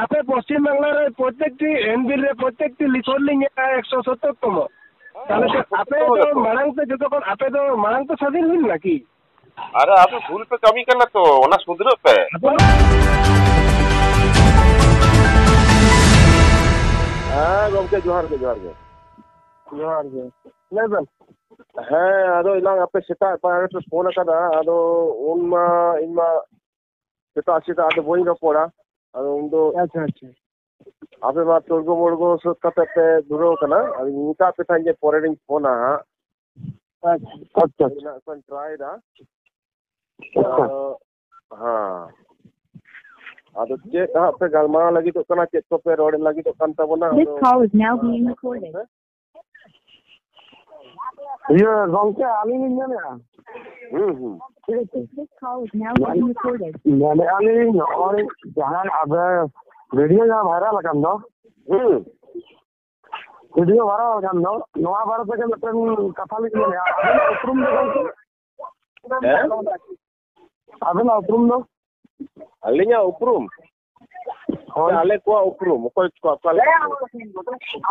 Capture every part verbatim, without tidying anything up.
ᱟᱯᱮ ᱯᱚᱥᱪᱤᱢ ᱵᱟᱝᱞᱟ ᱨᱮ ᱯᱨᱚᱛᱮᱠᱴᱤ ᱮᱱᱵᱤᱞ ᱨᱮ ᱯᱨᱚᱛᱮᱠᱴᱤ ᱞᱤᱠᱷᱚᱱ ᱞᱤᱧ ᱧᱮᱞᱟ ᱮᱠᱥᱚ ᱥᱚᱛᱛᱚᱨ ᱛᱚᱢᱚ᱾ ᱛᱟᱦᱚᱞᱮ ᱪᱮᱫ ᱟᱯᱮ ᱫᱚ ᱢᱟᱲᱟᱝ ᱛᱮ ᱡᱚᱛᱚ ᱠᱷᱚᱱ ᱟᱯᱮ ᱫᱚ ᱢᱟᱲᱟᱝ ᱛᱮ ᱥᱟᱫᱷᱤᱱ ᱦᱩᱭ ᱞᱮᱱᱟ ᱠᱤ? ᱟᱨᱮ, ᱟᱯᱮ ᱵᱷᱩᱞ ᱯᱮ ᱠᱟᱹᱢᱤ ᱠᱟᱱᱟ ᱛᱚ, ᱚᱱᱟ ᱥᱩᱫᱷᱨᱟᱹᱜ ᱯᱮ᱾ ᱦᱮᱸ ᱜᱚᱢᱠᱮ, ᱡᱚᱦᱟᱨ ᱜᱮ, ᱡᱚᱦᱟᱨ ᱜᱮ᱾ ᱡᱚᱦᱟᱨ ᱜᱮ᱾ ᱞᱟᱹᱭ ᱵᱮᱱ᱾ ᱦᱮᱸ, ᱟᱫᱚ ᱮᱱᱟᱝ ᱟᱯᱮ ᱥᱮᱛᱟᱜ ᱯᱟᱭᱟᱨ ᱨᱮᱯᱮ ᱯᱷᱳᱱ ᱟᱠᱟᱫᱟ, ᱟᱫᱚ ᱩᱱ ᱢᱟ ᱤᱧ ᱢᱟ ᱥᱮᱛᱟᱜ ᱥᱮᱛᱟᱜ ᱟᱫᱚ ᱵᱟᱹᱧ ᱨᱚᱯᱚᱲᱟ᱾ ᱟᱫᱚ ᱩᱱ ᱫᱚ ᱟᱪᱪᱷᱟ, ᱟᱪᱪᱷᱟ᱾ ᱟᱯᱮ ᱢᱟ ᱛᱚᱲᱜᱚ ᱢᱚᱲᱜᱚ ᱥᱟᱹᱛ ᱠᱟᱛᱮ ᱯᱮ ᱫᱷᱩᱨᱟᱹᱣ ᱠᱟᱱᱟ᱾ ᱟᱫᱚᱧ ᱢᱮᱛᱟᱫ ᱯᱮ ᱛᱟᱦᱮᱸᱫ ᱡᱮ ᱯᱚᱨᱮ ᱨᱤᱧ ᱯᱷᱳᱱᱟ ᱦᱟᱸᱜ᱾ ᱟᱪᱪᱷᱟ, ᱟᱪᱪᱷᱟ᱾ ᱟᱫᱚ ᱱᱟᱜ ᱠᱷᱟᱱ ᱴᱨᱟᱭ ᱫᱟ᱾ ᱟᱪᱪᱷᱟ᱾ ᱟᱫᱚ, ᱦᱮᱸ᱾ ᱟᱫᱚ ᱪᱮᱫ ᱦᱟᱸᱜ ᱯᱮ ᱜᱟᱞᱢᱟᱨᱟᱣ ᱞᱟᱹᱜᱤᱫᱚᱜ ᱠᱟᱱᱟ, ᱪᱮᱫ ᱠᱚᱯᱮ ᱨᱚᱲ ᱞᱟᱹᱜᱤᱫᱚᱜ ᱠᱟᱱ ᱛᱟᱵᱚᱱᱟ? This ᱟᱫᱚ call is now being recorded. ᱤᱭᱟᱹ, ᱜᱚᱝᱠᱮ, ᱟᱹᱞᱤᱧ ᱞᱤᱧ ᱢᱮᱱᱮᱫᱼᱟ᱾ ᱦᱩᱸ, ᱦᱩᱸ᱾ ᱴᱷᱤᱠ ᱟᱪᱷᱮ᱾ This call is now being recorded. ᱢᱮᱱᱮᱫᱼᱟ ᱞᱤᱧ, ᱱᱚᱜᱼᱚᱭ ᱡᱟᱦᱟᱸ ᱟᱵᱮ ᱵᱷᱤᱰᱤᱭᱳ ᱡᱟᱦᱟᱸ ᱵᱷᱟᱭᱨᱟᱞ ᱟᱠᱟᱱ ᱫᱚ, ᱦᱩᱸ᱾ ᱵᱷᱤᱰᱤᱭᱳ ᱵᱷᱟᱭᱨᱟᱞ ᱟᱠᱟᱱ ᱫᱚ, ᱱᱚᱣᱟ ᱵᱟᱨᱮ ᱛᱮᱜᱮ ᱢᱤᱫᱴᱮᱱ ᱠᱟᱛᱷᱟ ᱞᱤᱧ ᱢᱮᱱᱮᱫᱼᱟ᱾ ᱟᱵᱮᱱᱟᱜ ᱩᱯᱨᱩᱢ ᱫᱚ ᱜᱚᱝᱠᱮ? ᱦᱮᱸ? ᱟᱵᱮᱱᱟᱜ ᱩᱯᱨᱩᱢ ᱫᱚ? ᱟᱹᱞᱤᱧᱟᱜ ᱩᱯᱨᱩᱢ? ᱦᱳᱭ᱾ ᱟᱞᱮ ᱠᱚᱣᱟᱜ ᱩᱯᱨᱩᱢ, ᱚᱠᱚᱭ ᱠᱚᱣᱟᱜ, ᱚᱠᱟ ᱞᱮᱠᱟ ᱠᱚ?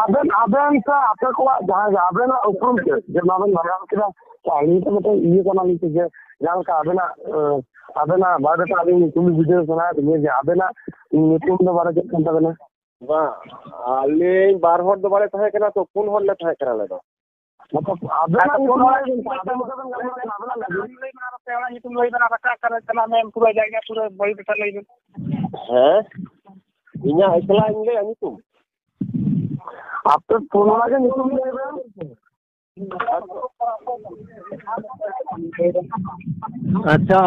ᱟᱵᱮᱱ, ᱟᱵᱮᱱ ᱥᱮ ᱟᱯᱮ ᱠᱚᱣᱟᱜ ᱡᱟᱦᱟᱸᱭ ᱜᱮ, ᱟᱵᱮᱱᱟᱜ ᱩᱯᱨᱩᱢ ᱪᱮᱫ? ᱡᱮ ᱱᱚᱣᱟ ᱵᱮᱱ ᱵᱷᱟᱭᱨᱟᱞ ᱠᱮᱫᱟ, ᱛᱚ ᱟᱹᱞᱤᱧ ᱛᱚ ᱢᱤᱫᱴᱮᱱ ᱤᱭᱟᱹ ᱠᱟᱱᱟᱞᱤᱧ ᱥᱮ, ᱡᱮ ᱡᱟᱦᱟᱸ ᱞᱮᱠᱟ ᱟᱵᱮᱱᱟᱜ, ᱮ, ᱟᱵᱮᱱᱟᱜ ᱵᱟᱭᱳᱰᱟᱴᱟ ᱟᱹᱞᱤᱧ ᱠᱩᱞᱤ ᱵᱩᱡᱷᱟᱹᱣ ᱥᱟᱱᱟᱭᱮᱫ ᱞᱤᱧᱟ ᱡᱮ ᱟᱵᱮᱱᱟᱜ ᱧᱩᱛᱩᱢ ᱫᱚ ᱵᱟᱲᱟᱭ ᱪᱮᱫ ᱠᱟᱱ ᱛᱟᱵᱮᱱᱟ? ᱵᱟᱝ, ᱟᱹᱞᱤᱧ ᱵᱟᱨ ᱦᱚᱲ ᱫᱚ ᱵᱟᱞᱮ ᱛᱟᱦᱮᱸ ᱠᱟᱱᱟ ᱛᱚ, ᱯᱩᱱ ᱦᱚᱲ ᱞᱮ ᱛᱟᱦᱮᱸ ᱠᱟᱱᱟ ᱟᱞᱮ ᱫᱚ᱾ ᱢᱚᱛᱞᱚᱵ, ᱟᱵᱮᱱᱟᱜ ᱟᱪᱪᱷᱟ, ᱧᱩᱛᱩᱢ ᱯᱩᱱ ᱦᱚᱲ ᱞᱟᱹᱭ ᱵᱮᱱ, ᱟᱵᱮᱱ ᱢᱚᱛᱚ ᱵᱮᱱ ᱜᱟᱞᱢᱟᱨᱟᱜ ᱠᱟᱱᱟ, ᱟᱵᱮᱱᱟᱜ ᱞᱟᱹᱭ ᱵᱮᱱ᱾ ᱞᱟᱹᱭ ᱵᱮᱱ, ᱟᱨ ᱯᱮ ᱦᱚᱲᱟᱜ ᱧᱩᱛᱩᱢ ᱞᱟᱹᱭ ᱵᱮᱱ, ᱟᱨ ᱚᱠᱟ ᱚᱠᱟ ᱨᱮ ᱪᱟᱞᱟᱜ ᱢᱮ, ᱯᱩᱨᱟᱹ ᱡᱟᱭᱜᱟ, ᱯᱩᱨᱟᱹ ᱵᱟᱭᱳᱰᱟᱴᱟ ᱞᱟᱹᱭ ᱵᱮᱱ᱾ ᱦᱮᱸ? ᱤᱧᱟᱹᱜ ᱮᱠᱞᱟ ᱤᱧ ᱞᱟᱹᱭᱟ ᱧᱩᱛᱩᱢ? ᱟᱯᱮ ᱯᱩᱱ ᱦᱚᱲᱟᱜ ᱜᱮ ᱧᱩᱛᱩᱢ ᱞᱟᱹᱭ ᱵᱮᱱ᱾ ᱟᱪᱪᱷᱟ᱾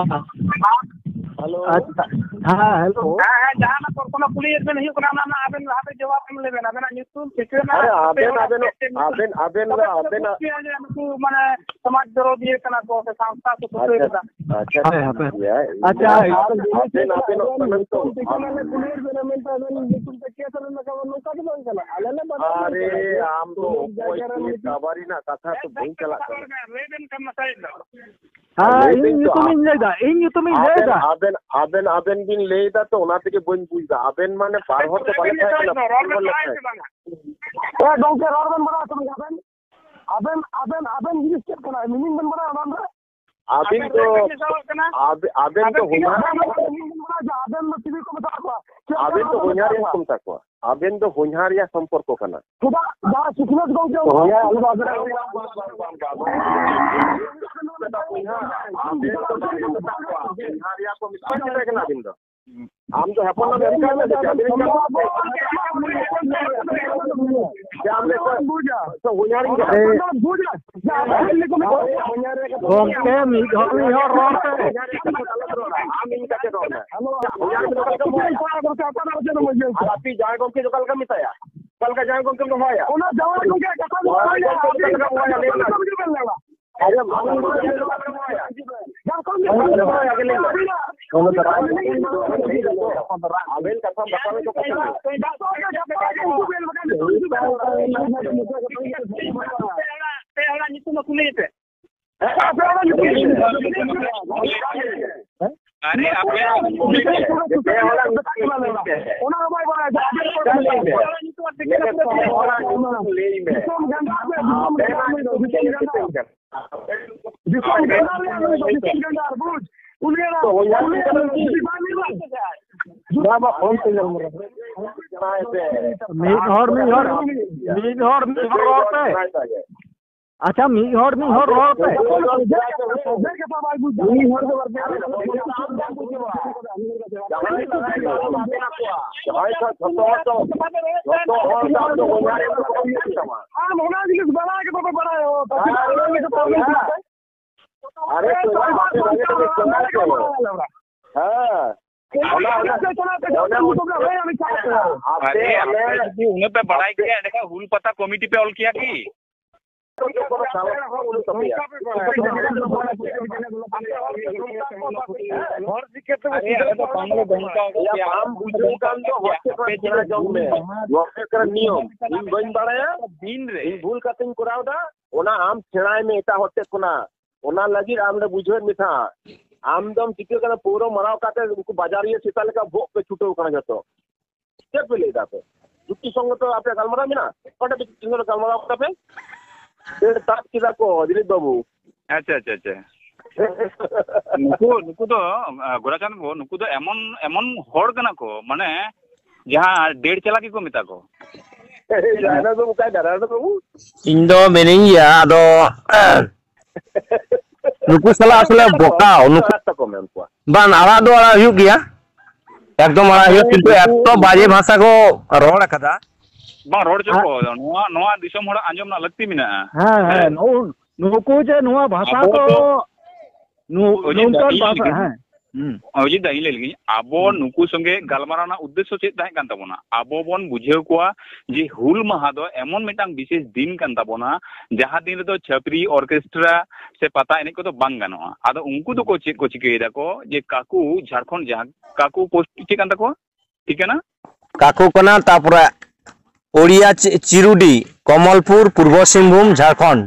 ᱦᱮᱞᱳ᱾ ᱟᱪᱪᱷᱟ᱾ ᱦᱮᱸ, ᱦᱮᱞᱳ᱾ ᱦᱮᱸ, ᱦᱮᱸ, ᱡᱟᱦᱟᱱᱟᱜ ᱠᱚᱞᱯᱚᱱᱟ ᱠᱩᱞᱤ ᱭᱮᱫ ᱵᱮᱱ ᱦᱩᱭᱩᱜ ᱠᱟᱱᱟ, ᱚᱱᱟ ᱨᱮᱱᱟᱜ ᱟᱵᱮᱱ ᱞᱟᱦᱟᱛᱮ ᱡᱚᱵᱟᱵ ᱮᱢ ᱞᱮᱵᱮᱱ, ᱟᱵᱮᱱᱟᱜ ᱧᱩᱛᱩᱢ, ᱴᱷᱤᱠᱟᱹᱱᱟ, ᱟᱨᱮ, ᱟᱯᱮ ᱟᱵᱮᱱ, ᱚᱲᱟᱜ, ᱟᱵᱮᱱ, ᱪᱮᱫ ᱪᱮᱫ ᱢᱮᱱᱟᱜ-, ᱟᱵᱮᱱ, ᱛᱚᱵᱮ ᱟᱵᱮᱱ, ᱛᱚ ᱟᱵᱮᱱ, ᱵᱩᱡᱽ ᱯᱮᱭᱟ ᱡᱮ ᱱᱩᱠᱩ ᱢᱟᱱᱮ ᱥᱚᱢᱟᱡᱽ ᱫᱚᱨᱚᱫᱤᱭᱟᱹ ᱠᱟᱱᱟ ᱠᱚ ᱥᱮ ᱥᱟᱶᱛᱟ ᱠᱚ ᱥᱩᱥᱟᱹᱨ ᱟᱪᱪᱷᱟ, ᱮᱫᱟ᱾ ᱟᱪᱪᱷᱟ, ᱦᱟᱯᱮ, ᱦᱟᱯᱮ᱾ ᱴᱷᱤᱠ ᱜᱮᱭᱟ᱾ ᱟᱪᱪᱷᱟ, ᱟᱨ ᱟᱨ ᱟᱵᱮᱱ, ᱟᱵᱮᱱ, ᱟᱵᱮᱱ, ᱟᱵᱮᱱ, ᱟᱵᱮᱱ ᱛᱚ ᱴᱷᱤᱠᱟᱹᱱᱟ ᱞᱮ ᱠᱩᱞᱤᱭᱮᱫ ᱵᱮᱱᱟ ᱢᱮᱱᱛᱮ ᱟᱵᱮᱱ ᱧᱩᱛᱩᱢ ᱛᱮ ᱠᱮᱥ ᱟᱞᱮ ᱞᱟᱜᱟᱣᱟ, ᱱᱚᱝᱠᱟ ᱫᱚ ᱵᱟᱝ ᱠᱟᱱᱟ᱾ ᱟᱞᱮ ᱞᱮ ᱵᱟᱰᱟᱭᱟ ᱟᱨᱮ, ᱱᱚᱝᱠᱟ ᱟᱢ ᱫᱚ ᱱᱤᱡ ᱚᱠᱚᱭ ᱡᱟᱭᱜᱟ ᱨᱮ ᱪᱮᱫ ᱱᱤᱡ ᱠᱟᱵᱟᱨᱤ ᱨᱮᱱᱟᱜ ᱠᱟᱛᱷᱟ ᱛᱚ ᱵᱟᱹᱧ ᱪᱟᱞᱟᱜ ᱠᱟᱱᱟ᱾ ᱞᱟᱹᱭ ᱵᱮᱱ ᱠᱟᱱᱟ ᱥᱟᱭᱤᱰ ᱫᱚ᱾ ᱦᱮᱸ, ᱞᱟᱹᱭ ᱤᱧ ᱫᱟᱹᱧ ᱛᱚ, ᱧᱩᱛᱩᱢᱤᱧ ᱞᱟᱹᱭᱫᱟ, ᱤᱧ ᱧᱩᱛᱩᱢᱤᱧ ᱟᱵᱮᱱ, ᱞᱟᱹᱭᱫᱟ᱾ ᱟᱵᱮᱱ, ᱟᱵᱮᱱ, ᱟᱵᱮᱱ, ᱟᱵᱮᱱ ᱵᱤᱱ ᱞᱟᱹᱭᱫᱟ ᱛᱚ, ᱚᱱᱟ ᱛᱮᱜᱮ ᱵᱟᱹᱧ ᱵᱩᱡᱽᱫᱟ᱾ ᱟᱵᱮᱱ ᱢᱟᱱᱮ ᱵᱟᱨ ᱦᱚᱲ ᱫᱚ ᱵᱟᱞᱮ ᱛᱟᱦᱮᱸ ᱠᱟᱱᱟ, ᱯᱩᱱ ᱦᱚᱲ ᱞᱮ ᱛᱟᱦᱮᱸ ᱠᱟᱱᱟ᱾ ᱮ ᱜᱚᱝᱠᱮ, ᱨᱚᱲ ᱵᱮᱱ ᱵᱟᱲᱟᱭᱟ ᱥᱮ ᱵᱟᱝ ᱟᱵᱮᱱ? ᱟᱵᱮᱱ, ᱟᱵᱮᱱ, ᱟᱵᱮᱱ ᱡᱤᱱᱤᱥ ᱪᱮᱫ ᱠᱟᱱᱟ? Meaning ᱵᱮᱱ ᱵᱟᱲᱟᱭᱟ ᱚᱱᱟ ᱨᱮᱱᱟᱜ? ᱟᱵᱮᱱ ᱫᱚ, ᱟᱵᱮᱱ, ᱟᱵᱮᱱ ᱫᱚ ᱟᱵᱮᱱ ᱦᱩᱱᱟᱹᱨ ᱟᱵᱮᱱ ᱫᱚ ᱪᱤᱞᱤ ᱠᱚ ᱢᱮᱛᱟ ᱠᱚᱣᱟ? ᱪᱮᱫ ᱟᱵᱮᱱ ᱫᱚ ᱠᱚ ᱢᱮᱛᱟ ᱦᱚᱧᱦᱟᱨᱤᱭᱟᱹ ᱠᱚᱣᱟ? ᱠᱚ ᱢᱮᱛᱟ ᱠᱚᱣᱟ᱾ ᱟᱵᱮᱱ ᱫᱚ ᱦᱚᱧᱦᱟᱨᱤᱭᱟᱹ ᱥᱚᱢᱯᱚᱨᱠᱚ ᱠᱟᱱᱟ᱾ ᱪᱮᱫᱟᱜ? ᱡᱟᱦᱟᱸ ᱥᱤᱠᱷᱱᱟᱹᱛ ᱜᱚᱝᱠᱮ ᱦᱚᱧᱦᱟᱨᱤᱭᱟᱹ ᱟᱞᱮ ᱫᱚ ᱟᱵᱮᱱ ᱦᱚᱧᱦᱟᱨᱤᱭᱟᱹ ᱠᱚ ᱢᱮᱛᱟ ᱠᱚᱣᱟ᱾ ᱦᱚᱧᱦᱟᱨᱤᱭᱟᱹ ᱠᱚ ᱢᱮᱛᱟ ᱠᱚᱣᱟ᱾ ᱟᱵᱮᱱ ᱫᱚ ᱦᱚᱯᱚᱱ ᱱᱟᱢ ᱮᱢ ᱠᱟᱣᱫᱮᱭᱟ ᱥᱮ ᱪᱮᱫ? ᱟᱵᱮᱱ ᱮᱢ ᱠᱟᱣᱫᱮᱭᱟ ᱥᱮ ᱪᱮᱫ? ᱡᱮ ᱟᱢ ᱫᱚ ᱛᱚ ᱦᱚᱧᱦᱟᱨᱤᱧ ᱠᱟᱱᱟ᱾ ᱜᱚᱝᱠᱮ, ᱢᱤᱫ ᱦᱚᱲ, ᱢᱤᱫ ᱦᱚᱲ ᱨᱚᱲ ᱯᱮ᱾ ᱟᱢ ᱤᱧ ᱠᱟᱛᱮ ᱨᱚᱲ ᱢᱮ᱾ ᱟᱨ ᱟᱯᱮ ᱡᱟᱶᱟᱭ ᱜᱚᱝᱠᱮ ᱚᱠᱟ ᱞᱮᱠᱟ ᱢᱮᱛᱟᱭᱟ? ᱚᱠᱟ ᱞᱮᱠᱟ ᱡᱟᱶᱟᱭ ᱜᱚᱝᱠᱮᱢ ᱦᱚᱦᱚᱭᱟ? ᱚᱱᱟ ᱡᱟᱶᱟᱭ ᱜᱚᱝᱠᱮ ᱠᱟᱛᱷᱟ ᱫᱚ ᱡᱟᱶᱟᱭ ᱜᱚᱝᱠᱮ ᱚᱠᱟ ᱞᱮᱠᱟ ᱦᱚᱦᱚᱭᱟ? ᱞᱟᱹᱭ ᱢᱮ᱾ ᱟᱨᱮ ᱢᱟᱢᱤ ᱜᱚᱝᱠᱮ ᱚᱠᱟ ᱞᱮᱠᱟᱢ ᱦᱚᱦᱚᱭᱟ? ᱡᱷᱟᱲᱠᱷᱚᱸᱰ ᱫᱤᱥᱚᱢ ᱨᱮ ᱟᱵᱮᱱ ᱠᱟᱛᱷᱟ ᱵᱟᱠᱚ ᱟᱸᱡᱚᱢ ᱠᱟᱱᱟ᱾ ᱯᱮ ᱦᱚᱲᱟᱜ ᱧᱩᱛᱩᱢ ᱢᱟ ᱠᱩᱞᱤᱭᱮ ᱯᱮ᱾ ᱟᱯᱮ ᱦᱚᱲᱟᱜ ᱧᱩᱛᱩᱢ ᱪᱮᱫ? ᱟᱨᱮ, ᱟᱯᱮ ᱚᱱᱟ ᱦᱚᱸ ᱵᱟᱭ ᱵᱟᱲᱟᱭᱟ᱾ ᱟᱯᱮ ᱦᱚᱲᱟᱜ ᱧᱩᱛᱩᱢ ᱟᱨ ᱴᱷᱤᱠᱟᱹᱱᱟ ᱯᱩᱨᱟᱹ ᱞᱟᱹᱭ ᱢᱮ᱾ ᱫᱤᱥᱚᱢ ᱜᱟᱱᱰᱟ ᱯᱮ, ᱫᱤᱥᱚᱢ ᱜᱟᱱᱰᱟ ᱯᱮ, ᱫᱤᱥᱚᱢ ᱜᱟᱱᱰᱟ ᱯᱮ᱾ ᱫᱤᱥᱚᱢ ᱜᱟᱱᱰᱟ ᱨᱮᱭᱟᱜ ᱱᱩᱭ ᱫᱚ ᱫᱤᱥᱚᱢ ᱜᱟᱱᱰᱟ, ᱵᱩᱡᱽ? ᱩᱱᱤ ᱚᱱᱟ, ᱩᱱᱤ ᱚᱱᱟ ᱡᱩᱫᱤ ᱵᱟᱭ ᱧᱮᱞᱟ᱾ ᱵᱟᱵᱟ, ᱯᱷᱳᱱ ᱛᱮ ᱧᱮᱞ ᱢᱮ᱾ ᱢᱤᱫ ᱦᱚᱲ, ᱢᱤᱫ ᱦᱚᱲ, ᱢᱤᱫ ᱦᱚᱲ, ᱢᱤᱫ ᱦᱚᱲ ᱨᱚᱲ ᱯᱮ᱾ ᱟᱪᱪᱷᱟ, ᱢᱤᱫ ᱦᱚᱲ, ᱢᱤᱫ ᱦᱚᱲ ᱨᱚᱲ ᱯᱮ᱾ ᱢᱤᱫ ᱦᱚᱲ ᱫᱚ ᱵᱟᱨ ᱯᱮ ᱦᱚᱲ᱾ ᱡᱟᱦᱟᱸᱭ ᱠᱚ ᱡᱷᱚᱛᱚ ᱦᱚᱲ ᱫᱚ, ᱡᱷᱚᱛᱚ ᱦᱚᱲ ᱫᱚ ᱟᱢ ᱫᱚ ᱵᱚᱸᱜᱟ ᱨᱮ ᱫᱚ ᱵᱟᱢ ᱧᱮᱞ ᱛᱟᱢᱟ᱾ ᱟᱢ ᱚᱱᱟ ᱡᱤᱱᱤᱥ ᱵᱟᱲᱟᱭ ᱜᱮ ᱵᱟᱯᱮ ᱵᱟᱲᱟᱭᱟ᱾ ᱟᱨ ᱟᱨᱮ ᱠᱚᱲᱟ, ᱟᱯᱮ ᱵᱷᱟᱜᱮ ᱴᱷᱤᱠ ᱠᱚ ᱵᱟᱲᱟᱭᱟ᱾ ᱦᱮᱸ᱾ ᱚᱱᱟ, ᱚᱱᱟ, ᱚᱱᱟ, ᱟᱯᱮ, ᱟᱯᱮ ᱡᱩᱫᱤ ᱩᱱᱟᱹᱜ ᱯᱮ ᱵᱟᱲᱟᱭ ᱠᱮᱭᱟ, ᱮᱸᱰᱮᱠᱷᱟᱱ ᱦᱩᱞ ᱯᱟᱛᱟ ᱠᱚᱢᱤᱴᱤ ᱯᱮ ᱚᱞ ᱠᱮᱭᱟ ᱠᱤ? ᱦᱚᱲ ᱪᱤᱠᱟᱹᱛᱮ ᱟᱨᱮ, ᱟᱞᱮ ᱫᱚ ᱵᱟᱝᱞᱮ ᱫᱚᱦᱚ ᱠᱟᱜ ᱭᱟ, ᱯᱮᱭᱟ᱾ ᱵᱟᱢ ᱵᱩᱡᱷᱟᱹᱣ ᱠᱟᱱ ᱫᱚ ᱦᱚᱲ ᱴᱷᱮᱱ ᱠᱷᱚᱱᱟᱜ ᱥᱮᱬᱟ ᱡᱚᱝ ᱢᱮ᱾ ᱱᱚᱣᱟ ᱦᱩᱭᱩᱜ ᱠᱟᱱᱟ ᱱᱤᱭᱚᱢ᱾ ᱤᱧ ᱵᱟᱹᱧ ᱵᱟᱲᱟᱭᱟ, ᱫᱤᱱ ᱨᱮ ᱤᱧ ᱵᱷᱩᱞ ᱠᱟᱛᱮᱧ ᱠᱚᱨᱟᱣ ᱮᱫᱟ, ᱚᱱᱟ ᱟᱢ ᱥᱮᱬᱟᱭ ᱢᱮ ᱮᱴᱟᱜ ᱦᱚᱲ ᱴᱷᱮᱱ ᱠᱷᱚᱱᱟᱜ᱾ ᱚᱱᱟ ᱞᱟᱹᱜᱤᱫ ᱟᱢ ᱫᱚ ᱵᱩᱡᱷᱟᱹᱣ ᱢᱮ ᱛᱟᱦᱮᱸᱫ᱾ ᱟᱢ ᱫᱚᱢ ᱪᱤᱠᱟᱹ ᱠᱟᱱᱟ, ᱯᱟᱹᱣᱨᱟᱹ ᱢᱟᱨᱟᱣ ᱠᱟᱛᱮ ᱩᱱᱠᱩ ᱵᱟᱡᱟᱨᱤᱭᱟᱹ ᱥᱮᱛᱟ ᱞᱮᱠᱟ ᱵᱷᱚᱜ ᱯᱮ ᱪᱷᱩᱴᱟᱹᱣ ᱠᱟᱱᱟ ᱡᱚᱛᱚ᱾ ᱪᱮᱫ ᱯᱮ ᱞᱟᱹᱭ ᱫᱟ ᱯᱮ? ᱡᱩᱠᱛᱤ ᱥᱚᱝᱜᱚᱛᱚ ᱟᱯᱮᱭᱟᱜ ᱜᱟᱞᱢᱟᱨᱟᱣ ᱢᱮᱱᱟᱜᱼᱟ? ᱚᱠᱟᱴᱟᱜ ᱡᱩᱠᱛᱤ ᱥᱚᱝᱜᱚᱛᱚ ᱜᱟᱞᱢᱟᱨᱟᱣ ᱠᱟᱫᱟ ᱯᱮ? ᱰᱮᱲ ᱛᱟᱵ ᱠᱮᱫᱟ ᱠᱚ ᱫᱤᱞᱤᱯ ᱵᱟᱹᱵᱩ᱾ ᱟᱪᱪᱷᱟ, ᱟᱪᱪᱷᱟ, ᱟᱪᱪᱷᱟ᱾ ᱱᱩᱠᱩ, ᱱᱩᱠᱩ ᱫᱚ, ᱟ, ᱜᱳᱨᱟᱪᱟᱸᱫᱽ ᱵᱟᱹᱵᱩ, ᱱᱩᱠᱩ ᱫᱚ ᱮᱢᱚᱱ, ᱮᱢᱚᱱ ᱦᱚᱲ ᱠᱟᱱᱟ ᱠᱚ, ᱢᱟᱱᱮ, ᱡᱟᱦᱟᱸ ᱰᱮᱲ ᱪᱟᱞᱟᱠ ᱜᱮᱠᱚ ᱢᱮᱛᱟ ᱠᱚ᱾ ᱱᱟᱨᱟᱭᱚᱱ ᱵᱟᱹᱵᱩ, ᱚᱠᱟᱭ ᱱᱟᱨᱟᱭᱚᱱ ᱵᱟᱹᱵᱩ? ᱤᱧ ᱫᱚ ᱢᱮᱱᱟᱹᱧ ᱜᱮᱭᱟ, ᱟᱫᱚ ᱱᱩᱠᱩ ᱥᱟᱞᱟᱜ ᱟᱥᱚᱞᱮ ᱵᱚᱠᱟᱣ, ᱱᱩᱠᱩ ᱟᱲᱟᱜ ᱛᱟᱠᱚ ᱢᱮ ᱩᱱᱠᱩᱣᱟᱜ᱾ ᱵᱟᱝ, ᱟᱲᱟᱜ ᱫᱚ ᱟᱲᱟᱜ ᱦᱩᱭᱩᱜ ᱜᱮᱭᱟ, ᱮᱠᱫᱚᱢ ᱟᱲᱟᱜ ᱦᱩᱭᱩᱜᱼᱟ, ᱠᱤᱱᱛᱩ ᱮᱛᱚ ᱵᱟᱡᱮ ᱵᱷᱟᱥᱟ ᱠᱚ ᱨᱚᱲ ᱟᱠᱟᱫᱟ᱾ ᱵᱟᱝ ᱨᱚᱲ ᱦᱚᱪᱚ ᱠᱚ, ᱱᱚᱣᱟ, ᱱᱚᱣᱟ ᱫᱤᱥᱚᱢ ᱦᱚᱲᱟᱜ ᱟᱸᱡᱚᱢ ᱨᱮᱱᱟᱜ ᱞᱟᱹᱠᱛᱤ ᱢᱮᱱᱟᱜᱼᱟ᱾ ᱦᱮᱸ, ᱦᱮᱸ, ᱦᱮᱸ᱾ ᱱᱩ-, ᱱᱩᱠᱩ ᱡᱮ ᱱᱚᱣᱟ ᱵᱷᱟᱥᱟ ᱟᱵᱚ ᱠᱚ, ᱫᱚ ᱱᱩ-, ᱚᱡᱤᱛ ᱫᱟ, ᱱᱚᱝᱠᱟᱱ ᱤᱧ ᱞᱟᱹᱭ ᱵᱷᱟᱥᱟ, ᱞᱮᱜᱤᱧ, ᱦᱮᱸ, ᱦᱩᱸ᱾ ᱚᱡᱤᱛ ᱫᱟ, ᱤᱧ ᱞᱟᱹᱭ ᱞᱮᱜᱤᱧ, ᱟᱵᱚ ᱦᱩᱸ᱾ ᱱᱩᱠᱩ ᱥᱚᱸᱜᱮ ᱜᱟᱞᱢᱟᱨᱟᱣ ᱨᱮᱱᱟᱜ ᱩᱫᱽᱫᱮᱥᱥᱚ ᱪᱮᱫ ᱛᱟᱦᱮᱸ ᱠᱟᱱ ᱛᱟᱵᱚᱱᱟ? ᱟᱵᱚ ᱵᱚᱱ ᱵᱩᱡᱷᱟᱹᱣ ᱠᱚᱣᱟ ᱡᱮ ᱦᱩᱞ ᱢᱟᱦᱟ ᱫᱚ ᱮᱢᱚᱱ ᱢᱤᱫᱴᱟᱝ ᱵᱤᱥᱮᱥ ᱫᱤᱱ ᱠᱟᱱ ᱛᱟᱵᱚᱱᱟ, ᱡᱟᱦᱟᱸ ᱫᱤᱱ ᱨᱮᱫᱚ ᱪᱷᱟᱹᱯᱨᱤ ᱚᱨᱠᱮᱥᱴᱨᱟ ᱥᱮ ᱯᱟᱛᱟ ᱮᱱᱮᱡ ᱠᱚᱫᱚ ᱵᱟᱝ ᱜᱟᱱᱚᱜᱼᱟ᱾ ᱟᱫᱚ ᱩᱱᱠᱩ ᱫᱚᱠᱚ ᱪᱮᱫ ᱠᱚ ᱪᱤᱠᱟᱹᱭ ᱫᱟᱠᱚ ᱡᱮ ᱠᱟᱠᱩ ᱡᱷᱟᱲᱠᱷᱚᱸᱰ ᱡᱟᱦᱟᱸ ᱠᱟᱠᱩ ᱯᱳᱥᱴ ᱪᱮᱫ ᱠᱟᱱ ᱛᱟᱠᱚᱣᱟ? ᱴᱷᱤᱠᱟᱹᱱᱟ? ᱠᱟᱠᱩ ᱠᱟᱱᱟ, ᱛᱟᱯᱚᱨᱮ ᱳᱲᱤᱭᱟ ᱪᱤ-, ᱪᱤᱨᱩᱰᱤ, ᱠᱚᱢᱚᱞᱯᱩᱨ, ᱯᱩᱨᱵᱚ ᱥᱤᱝᱵᱷᱩᱢ, ᱡᱷᱟᱲᱠᱷᱚᱸᱰ᱾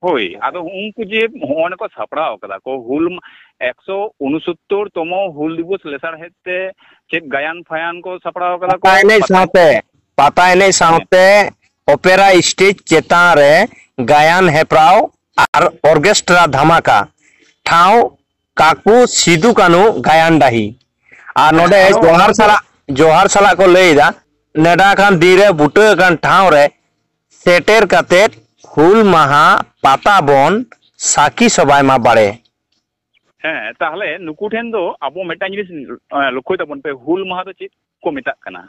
ᱦᱳᱭ, ᱟᱫᱚ ᱩᱱᱠᱩ ᱡᱮ ᱦᱚᱸᱜᱼᱚᱭ ᱠᱚ ᱥᱟᱯᱲᱟᱣ ᱠᱟᱫᱟ ᱠᱚ ᱦᱩᱞ ᱢᱟ-, ᱮᱠᱥᱚ ᱩᱱᱩᱥᱳᱛᱛᱳᱨ ᱛᱚᱢᱚ ᱦᱩᱞ ᱫᱤᱵᱚᱥ ᱞᱮᱥᱟᱲᱦᱮᱫ ᱛᱮ ᱪᱮᱫ ᱜᱟᱭᱟᱱ ᱯᱷᱟᱭᱟᱱ ᱠᱚ ᱥᱟᱯᱲᱟᱣ ᱠᱟᱫᱟ ᱠᱚ? ᱯᱟᱛᱟ ᱮᱱᱮᱡ ᱯᱟᱛᱟ ᱥᱟᱶᱛᱮ, ᱯᱟᱛᱟ ᱮᱱᱮᱡ ᱦᱮᱸ᱾ ᱥᱟᱶᱛᱮ ᱚᱯᱮᱨᱟ ᱥᱴᱮᱡᱽ ᱪᱮᱛᱟᱱ ᱨᱮ ᱜᱟᱭᱟᱱ ᱦᱮᱯᱨᱟᱣ ᱟᱨ ᱚᱨᱜᱮᱥᱴᱨᱟ ᱫᱷᱟᱢᱟᱠᱟ᱾ ᱴᱷᱟᱶ ᱠᱟᱠᱩ ᱥᱤᱫᱩ ᱠᱟᱹᱱᱦᱩ ᱜᱟᱭᱟᱱ ᱰᱟᱹᱦᱤ᱾ ᱟᱨ ᱦᱮᱸ, ᱱᱚᱰᱮ ᱟᱨᱚ ᱡᱚᱦᱟᱨ ᱚᱱᱟ ᱫᱚ ᱥᱟᱞᱟᱜ, ᱡᱚᱦᱟᱨ ᱥᱟᱞᱟᱜ ᱠᱚ ᱞᱟᱹᱭ ᱮᱫᱟ, ᱱᱮᱰᱟ ᱟᱠᱟᱱ ᱫᱤᱱ ᱨᱮ ᱵᱩᱴᱟᱹ ᱟᱠᱟᱱ ᱴᱷᱟᱶ ᱨᱮ ᱥᱮᱴᱮᱨ ᱠᱟᱛᱮᱫ ᱦᱩᱞ ᱢᱟᱦᱟ ᱯᱟᱛᱟ ᱵᱚᱱ ᱥᱟᱹᱠᱷᱤ ᱥᱚᱵᱷᱟᱭ ᱢᱟ ᱵᱟᱲᱮ᱾ ᱦᱮᱸ, ᱛᱟᱦᱞᱮ ᱱᱩᱠᱩ ᱴᱷᱮᱱ ᱫᱚ ᱟᱵᱚ ᱢᱤᱫᱴᱟᱝ ᱡᱤᱱᱤᱥ, ᱮ, ᱞᱚᱠᱠᱷᱚᱭ ᱛᱟᱵᱚᱱ ᱯᱮ, ᱦᱩᱞ ᱢᱟᱦᱟ ᱫᱚ ᱪᱮᱫ ᱠᱚ ᱢᱮᱛᱟᱜ ᱠᱟᱱᱟ?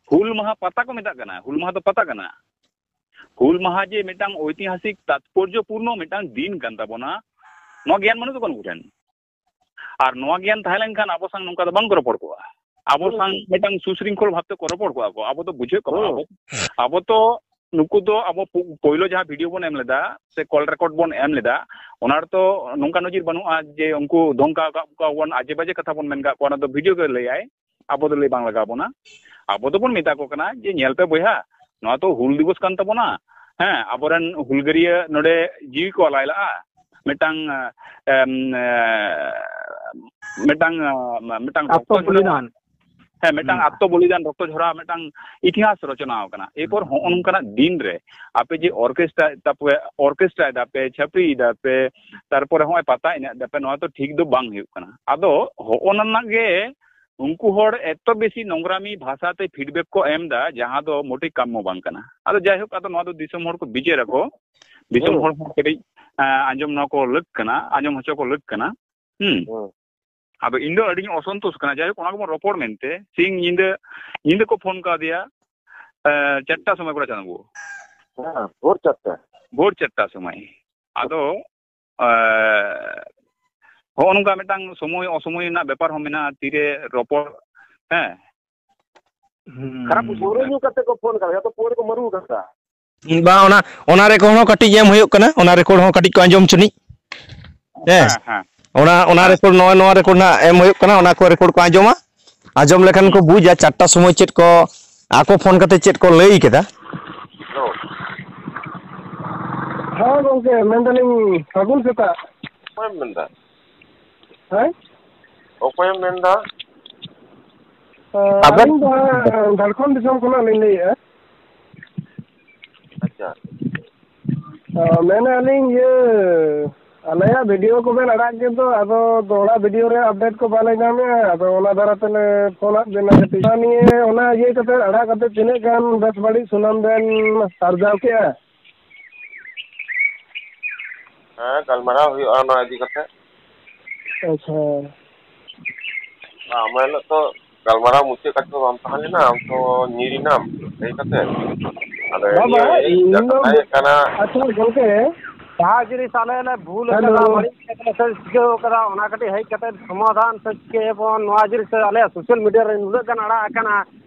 ᱦᱩᱞ ᱢᱟᱦᱟ ᱯᱟᱛᱟ ᱠᱚ ᱢᱮᱛᱟᱜ ᱠᱟᱱᱟ? ᱦᱩᱞ ᱢᱟᱦᱟ ᱫᱚ ᱯᱟᱛᱟ ᱠᱟᱱᱟ? ᱦᱩᱞ ᱢᱟᱦᱟ ᱡᱮ ᱢᱤᱫᱴᱟᱝ ᱳᱭᱛᱤᱦᱟᱥᱤᱠ ᱛᱟᱛᱯᱚᱨᱡᱚᱯᱩᱨᱱᱚ ᱢᱤᱫᱴᱟᱝ ᱫᱤᱱ ᱠᱟᱱ ᱛᱟᱵᱚᱱᱟ, ᱱᱚᱣᱟ ᱜᱮᱭᱟᱱ ᱵᱟᱹᱱᱩᱜ ᱛᱟᱠᱚᱣᱟ ᱱᱩᱠᱩ ᱴᱷᱮᱱ᱾ ᱟᱨ ᱱᱚᱣᱟ ᱜᱮᱭᱟᱱ ᱛᱟᱦᱮᱸ ᱞᱮᱱᱠᱷᱟᱱ ᱟᱵᱚ ᱥᱟᱝ ᱱᱚᱝᱠᱟ ᱫᱚ ᱵᱟᱝ ᱠᱚ ᱨᱚᱯᱚᱲ ᱠᱚᱜᱼᱟ᱾ ᱟᱵᱚ ᱦᱩᱸ᱾ ᱥᱟᱝ ᱢᱤᱫᱴᱟᱝ ᱥᱩᱥᱨᱤᱝᱠᱷᱚᱞ ᱵᱷᱟᱵᱛᱮ ᱠᱚ ᱨᱚᱯᱚᱲ ᱠᱚᱜᱼᱟ ᱠᱚ᱾ ᱟᱵᱚ ᱫᱚ ᱵᱩᱡᱷᱟᱹᱜ ᱠᱟᱱᱟ, ᱦᱩᱸ᱾ ᱟᱵᱚ, ᱟᱵᱚ ᱛᱚ ᱱᱩᱠᱩ ᱫᱚ ᱟᱵᱚ ᱯᱩ-, ᱯᱳᱭᱞᱳ ᱡᱟᱦᱟᱸ ᱵᱷᱤᱰᱤᱭᱳ ᱵᱚᱱ ᱮᱢ ᱞᱮᱫᱟ ᱥᱮ ᱠᱚᱞ ᱨᱮᱠᱚᱨᱰ ᱵᱚᱱ ᱮᱢ ᱞᱮᱫᱟ, ᱚᱱᱟ ᱨᱮᱛᱚ ᱱᱚᱝᱠᱟ ᱱᱚᱡᱤᱨ ᱵᱟᱹᱱᱩᱜᱼᱟ ᱡᱮ ᱩᱱᱠᱩ ᱫᱷᱚᱢᱠᱟᱣ ᱟᱠᱟᱫ ᱠᱚᱣᱟ ᱵᱚᱱ, ᱟᱡᱮ ᱵᱟᱡᱮ ᱠᱟᱛᱷᱟ ᱵᱚᱱ ᱢᱮᱱ ᱠᱟᱜ ᱠᱚᱣᱟ, ᱚᱱᱟ ᱫᱚ ᱵᱷᱤᱰᱤᱭᱳ ᱜᱮ ᱞᱟᱹᱭᱟᱭ᱾ ᱟᱵᱚ ᱫᱚ ᱞᱟᱹᱭ ᱵᱟᱝ ᱞᱟᱜᱟᱣ ᱵᱚᱱᱟ᱾ ᱟᱵᱚ ᱫᱚᱵᱚᱱ ᱢᱮᱛᱟ ᱠᱚ ᱠᱟᱱᱟ ᱡᱮ, "ᱧᱮᱞ ᱯᱮ ᱵᱚᱭᱦᱟ, ᱱᱚᱣᱟ ᱛᱚ ᱦᱩᱞ ᱫᱤᱵᱚᱥ ᱠᱟᱱ ᱛᱟᱵᱚᱱᱟ, ᱦᱮᱸ, ᱟᱵᱚᱨᱮᱱ ᱦᱩᱞᱜᱟᱹᱨᱤᱭᱟᱹ ᱱᱚᱰᱮ ᱡᱤᱣᱤ ᱠᱚ ᱟᱞᱟᱭ ᱞᱟᱜᱼᱟ, ᱢᱤᱫᱴᱟᱝ, ᱮᱢ, ᱮ, ᱢᱤᱫᱴᱟᱝ, ᱮ, ᱢᱤᱫᱴᱟᱝ ᱨᱚᱠᱛᱚ ᱡᱷᱚᱨᱟ, ᱟᱛᱢᱚᱵᱚᱞᱤᱫᱟᱱ᱾ ᱦᱮᱸ, ᱢᱤᱫᱴᱟᱝ ᱦᱩᱸ᱾ ᱟᱛᱢᱚᱵᱚᱞᱤᱫᱟᱱ, ᱨᱚᱠᱛᱚ ᱡᱷᱚᱨᱟ ᱢᱤᱫᱴᱟᱝ ᱤᱛᱤᱦᱟᱥ ᱨᱚᱪᱚᱱᱟ ᱟᱠᱟᱱᱟ᱾ ᱮᱨᱯᱚᱨ ᱦᱩᱸ᱾ ᱦᱚᱸᱜᱼᱚ ᱱᱚᱝᱠᱟᱱᱟᱜ ᱫᱤᱱ ᱨᱮ ᱟᱯᱮ ᱡᱮ ᱚᱨᱠᱮᱥᱴᱨᱟ, ᱛᱟᱯᱚᱨᱮ ᱚᱨᱠᱮᱥᱴᱨᱟ ᱮᱫᱟ ᱯᱮ, ᱪᱷᱟᱹᱯᱨᱤ ᱮᱫᱟ ᱯᱮ, ᱛᱟᱨᱯᱚᱨᱮ ᱦᱚᱸᱜᱼᱚᱭ ᱯᱟᱛᱟ ᱮᱱᱮᱡ ᱮᱫᱟ ᱯᱮ, ᱱᱚᱣᱟ ᱫᱚ ᱴᱷᱤᱠ ᱫᱚ ᱵᱟᱝ ᱦᱩᱭᱩᱜ ᱠᱟᱱᱟ᱾ ᱟᱫᱚ ᱦᱚᱸᱜᱼᱚ ᱱᱟ ᱨᱮᱱᱟᱜ ᱜᱮ ᱩᱱᱠᱩ ᱦᱚᱲ ᱮᱛᱚ ᱵᱮᱥᱤ ᱱᱚᱝᱨᱟᱢᱤ ᱵᱷᱟᱥᱟ ᱛᱮ feedback ᱠᱚ ᱮᱢ ᱮᱫᱟ, ᱡᱟᱦᱟᱸ ᱫᱚ ᱢᱚᱴᱮ ᱠᱟᱢᱢᱚ ᱵᱟᱝ ᱠᱟᱱᱟ᱾ ᱟᱫᱚ ᱡᱟᱭᱦᱳᱠ, ᱟᱫᱚ ᱱᱚᱣᱟ ᱫᱚ ᱫᱤᱥᱚᱢ ᱦᱚᱲ ᱠᱚ ᱵᱤᱪᱟᱹᱨ ᱟᱠᱚ, ᱫᱤᱥᱚᱢ ᱦᱩᱸ᱾ ᱦᱚᱲ ᱦᱚᱸ ᱠᱟᱹᱴᱤᱡ, ᱮᱸ, ᱟᱸᱡᱚᱢ ᱱᱚᱣᱟ ᱠᱚ ᱞᱟᱹᱠ ᱠᱟᱱᱟ, ᱟᱸᱡᱚᱢ ᱦᱚᱪᱚ ᱠᱚ ᱞᱟᱹᱠ ᱠᱟᱱᱟ᱾ ᱦᱩᱸ᱾ ᱦᱩᱸ᱾ ᱟᱫᱚ ᱤᱧ ᱫᱚ ᱟᱹᱰᱤᱧ ᱚᱥᱚᱱᱛᱳᱥ ᱠᱟᱱᱟ᱾ ᱡᱟᱭᱦᱳᱠ, ᱚᱱᱟ ᱜᱮᱵᱚᱱ ᱨᱚᱯᱚᱲ ᱢᱮᱱᱛᱮ, ᱥᱤᱧ ᱧᱤᱫᱟᱹ, ᱧᱤᱫᱟᱹ ᱠᱚ ᱯᱷᱳᱱ ᱠᱟᱣᱫᱮᱭᱟ, ᱮᱸ, ᱪᱟᱨᱴᱟ ᱥᱚᱢᱚᱭ ᱠᱚᱲᱟ ᱪᱟᱸᱫᱚ ᱵᱟᱹᱵᱩ᱾ ᱦᱮᱸ, ᱵᱷᱳᱨ ᱪᱟᱨᱴᱟ᱾ ᱵᱷᱳᱨ ᱪᱟᱨᱴᱟ ᱥᱚᱢᱚᱭ᱾ ᱟᱫᱚ ᱮ, ᱦᱚᱸᱜᱼᱚ ᱱᱚᱝᱠᱟ ᱢᱤᱫᱴᱟᱝ ᱥᱚᱢᱚᱭ ᱚᱥᱚᱢᱚᱭ ᱨᱮᱱᱟᱜ ᱵᱮᱯᱟᱨ ᱦᱚᱸ ᱢᱮᱱᱟᱜᱼᱟ, ᱛᱤᱨᱮ ᱨᱚᱯᱚᱲ, ᱦᱮᱸ᱾ ᱦᱩᱸ᱾ ᱠᱷᱟᱨᱟᱯ ᱵᱩᱡᱷᱟᱹᱣ ᱯᱟᱹᱣᱨᱟᱹ ᱠᱟᱱᱟ᱾ ᱧᱩ ᱠᱟᱛᱮ ᱠᱚ ᱯᱷᱳᱱ ᱠᱟᱫᱟ, ᱡᱚᱛᱚ ᱯᱟᱹᱣᱨᱟᱹ ᱠᱚ ᱢᱟᱹᱨᱩ ᱠᱟᱫᱟ᱾ ᱵᱟᱝ, ᱚᱱᱟ, ᱚᱱᱟ ᱨᱮᱠᱚ ᱦᱚᱸ ᱠᱟᱹᱴᱤᱡ ᱮᱢ ᱦᱩᱭᱩᱜ ᱠᱟᱱᱟ, ᱚᱱᱟ ᱨᱮᱠᱚ ᱦᱚᱸ ᱠᱟᱹᱴᱤᱡ ᱠᱚ ᱟᱸᱡᱚᱢ ᱦᱚᱪᱚᱱᱤᱡ᱾ ᱦᱮᱸ᱾ ᱦᱮᱸ, ᱦᱮᱸ᱾ ᱚᱱᱟ, ᱚᱱᱟ ᱦᱮᱸ᱾ ᱨᱮᱠᱚᱨᱰ, ᱱᱚᱜᱼᱚᱭ ᱱᱚᱣᱟ ᱨᱮᱠᱚᱨᱰ ᱱᱟᱜ ᱮᱢ ᱦᱩᱭᱩᱜ ᱠᱟᱱᱟ, ᱚᱱᱟ ᱠᱚ ᱨᱮᱠᱚᱨᱰ ᱠᱚ ᱟᱸᱡᱚᱢᱟ᱾ ᱟᱸᱡᱚᱢ ᱞᱮᱠᱷᱟᱱ ᱠᱚ ᱦᱩᱸ᱾ ᱵᱩᱡᱟ ᱪᱟᱨᱴᱟ ᱥᱚᱢᱚᱭ ᱪᱮᱫ ᱠᱚ ᱟᱠᱚ ᱯᱷᱳᱱ ᱠᱟᱛᱮ ᱪᱮᱫ ᱠᱚ ᱞᱟᱹᱭ ᱠᱮᱫᱟ᱾ ᱦᱮᱞᱳ᱾ ᱦᱮᱸ ᱜᱚᱝᱠᱮ, ᱢᱮᱱᱫᱟᱞᱤᱧ ᱥᱟᱹᱜᱩᱱ ᱥᱮᱛᱟᱜ᱾ ᱚᱠᱚᱭᱮᱢ ᱢᱮᱱᱫᱟ? ᱦᱮᱸ? ᱚᱠᱚᱭᱮᱢ ᱢᱮᱱᱫᱟ? ᱟᱵᱮᱱ? ᱟᱹᱞᱤᱧ ᱫᱚ ᱦᱟᱸᱜ ᱡᱷᱟᱲᱠᱷᱚᱸᱰ ᱫᱤᱥᱚᱢ ᱠᱷᱚᱱᱟᱜ ᱞᱤᱧ ᱞᱟᱹᱭᱮᱫᱼᱟ᱾ ᱟᱪᱪᱷᱟ᱾ ᱚ, ᱢᱮᱱᱮᱫᱼᱟ ᱞᱤᱧ ᱤᱭᱟᱹ, ᱟᱞᱮᱭᱟᱜ ᱵᱷᱤᱰᱤᱭᱳ ᱠᱚᱵᱮᱱ ᱟᱲᱟᱜ ᱠᱮᱫ ᱫᱚ, ᱟᱫᱚ ᱫᱚᱦᱲᱟ ᱵᱷᱤᱰᱤᱭᱳ ᱨᱮ ᱟᱯᱰᱮᱴ ᱠᱚ ᱵᱟᱞᱮ ᱧᱟᱢᱮᱫᱼᱟ, ᱟᱫᱚ ᱚᱱᱟ ᱫᱟᱨᱟᱭ ᱛᱮᱞᱮ ᱯᱷᱳᱱᱟᱫ ᱵᱮᱱᱟ ᱠᱟᱹᱴᱤᱡ᱾ ᱚᱱᱟ ᱱᱤᱭᱮ, ᱚᱱᱟ ᱤᱭᱟᱹ ᱠᱟᱛᱮ, ᱟᱲᱟᱜ ᱠᱟᱛᱮ ᱛᱤᱱᱟᱹᱜ ᱜᱟᱱ ᱵᱮᱥ ᱵᱟᱹᱲᱤᱡ ᱥᱩᱱᱟᱢ ᱵᱮᱱ ᱟᱨᱡᱟᱣ ᱠᱮᱜᱼᱟ? ᱦᱮᱸ, ᱜᱟᱞᱢᱟᱨᱟᱣ ᱦᱩᱭᱩᱜᱼᱟ ᱚᱱᱟ ᱤᱫᱤ ᱠᱟᱛᱮ᱾ ᱟᱪᱪᱷᱟ᱾ ᱟᱢ ᱦᱤᱞᱳᱜ ᱛᱚ ᱜᱟᱞᱢᱟᱨᱟᱣ ᱢᱩᱪᱟᱹᱫ ᱠᱟᱛᱮ ᱵᱟᱢ ᱛᱟᱦᱮᱸ ᱞᱮᱱᱟ, ᱟᱢ ᱛᱚ ᱧᱤᱨ ᱮᱱᱟᱢ ᱦᱮᱡ ᱠᱟᱛᱮ᱾ ᱟᱫᱚ ᱵᱟᱵᱟ, ᱤᱭᱟᱹ, ᱤᱧ ᱤᱧ ᱫᱚ ᱠᱟᱛᱷᱟ ᱦᱩᱭᱩᱜ ᱠᱟᱱᱟ, ᱟᱪᱪᱷᱟ ᱜᱚᱝᱠᱮ, ᱡᱟᱦᱟᱸ ᱡᱤᱱᱤᱥ ᱟᱞᱮ ᱞᱮ ᱵᱷᱩᱞ ᱦᱮᱞᱳ᱾ ᱟᱠᱟᱫᱟ, ᱵᱟᱹᱲᱤᱡ ᱟᱠᱟᱫᱟ ᱥᱮ ᱪᱤᱠᱟᱹᱣ ᱟᱠᱟᱫᱟ, ᱚᱱᱟ ᱠᱟᱹᱴᱤᱡ ᱦᱮᱡ ᱠᱟᱛᱮ ᱥᱚᱢᱟᱫᱷᱟᱱ ᱥᱮ ᱪᱤᱠᱟᱹᱭᱟᱵᱚᱱ, ᱱᱚᱣᱟ ᱡᱤᱱᱤᱥ ᱟᱞᱮᱭᱟᱜ ᱥᱳᱥᱟᱞ ᱢᱤᱰᱤᱭᱟ ᱨᱮ ᱱᱩᱱᱟᱹᱜ ᱜᱟᱱ ᱟᱲᱟᱜ ᱟᱠᱟᱱᱟ,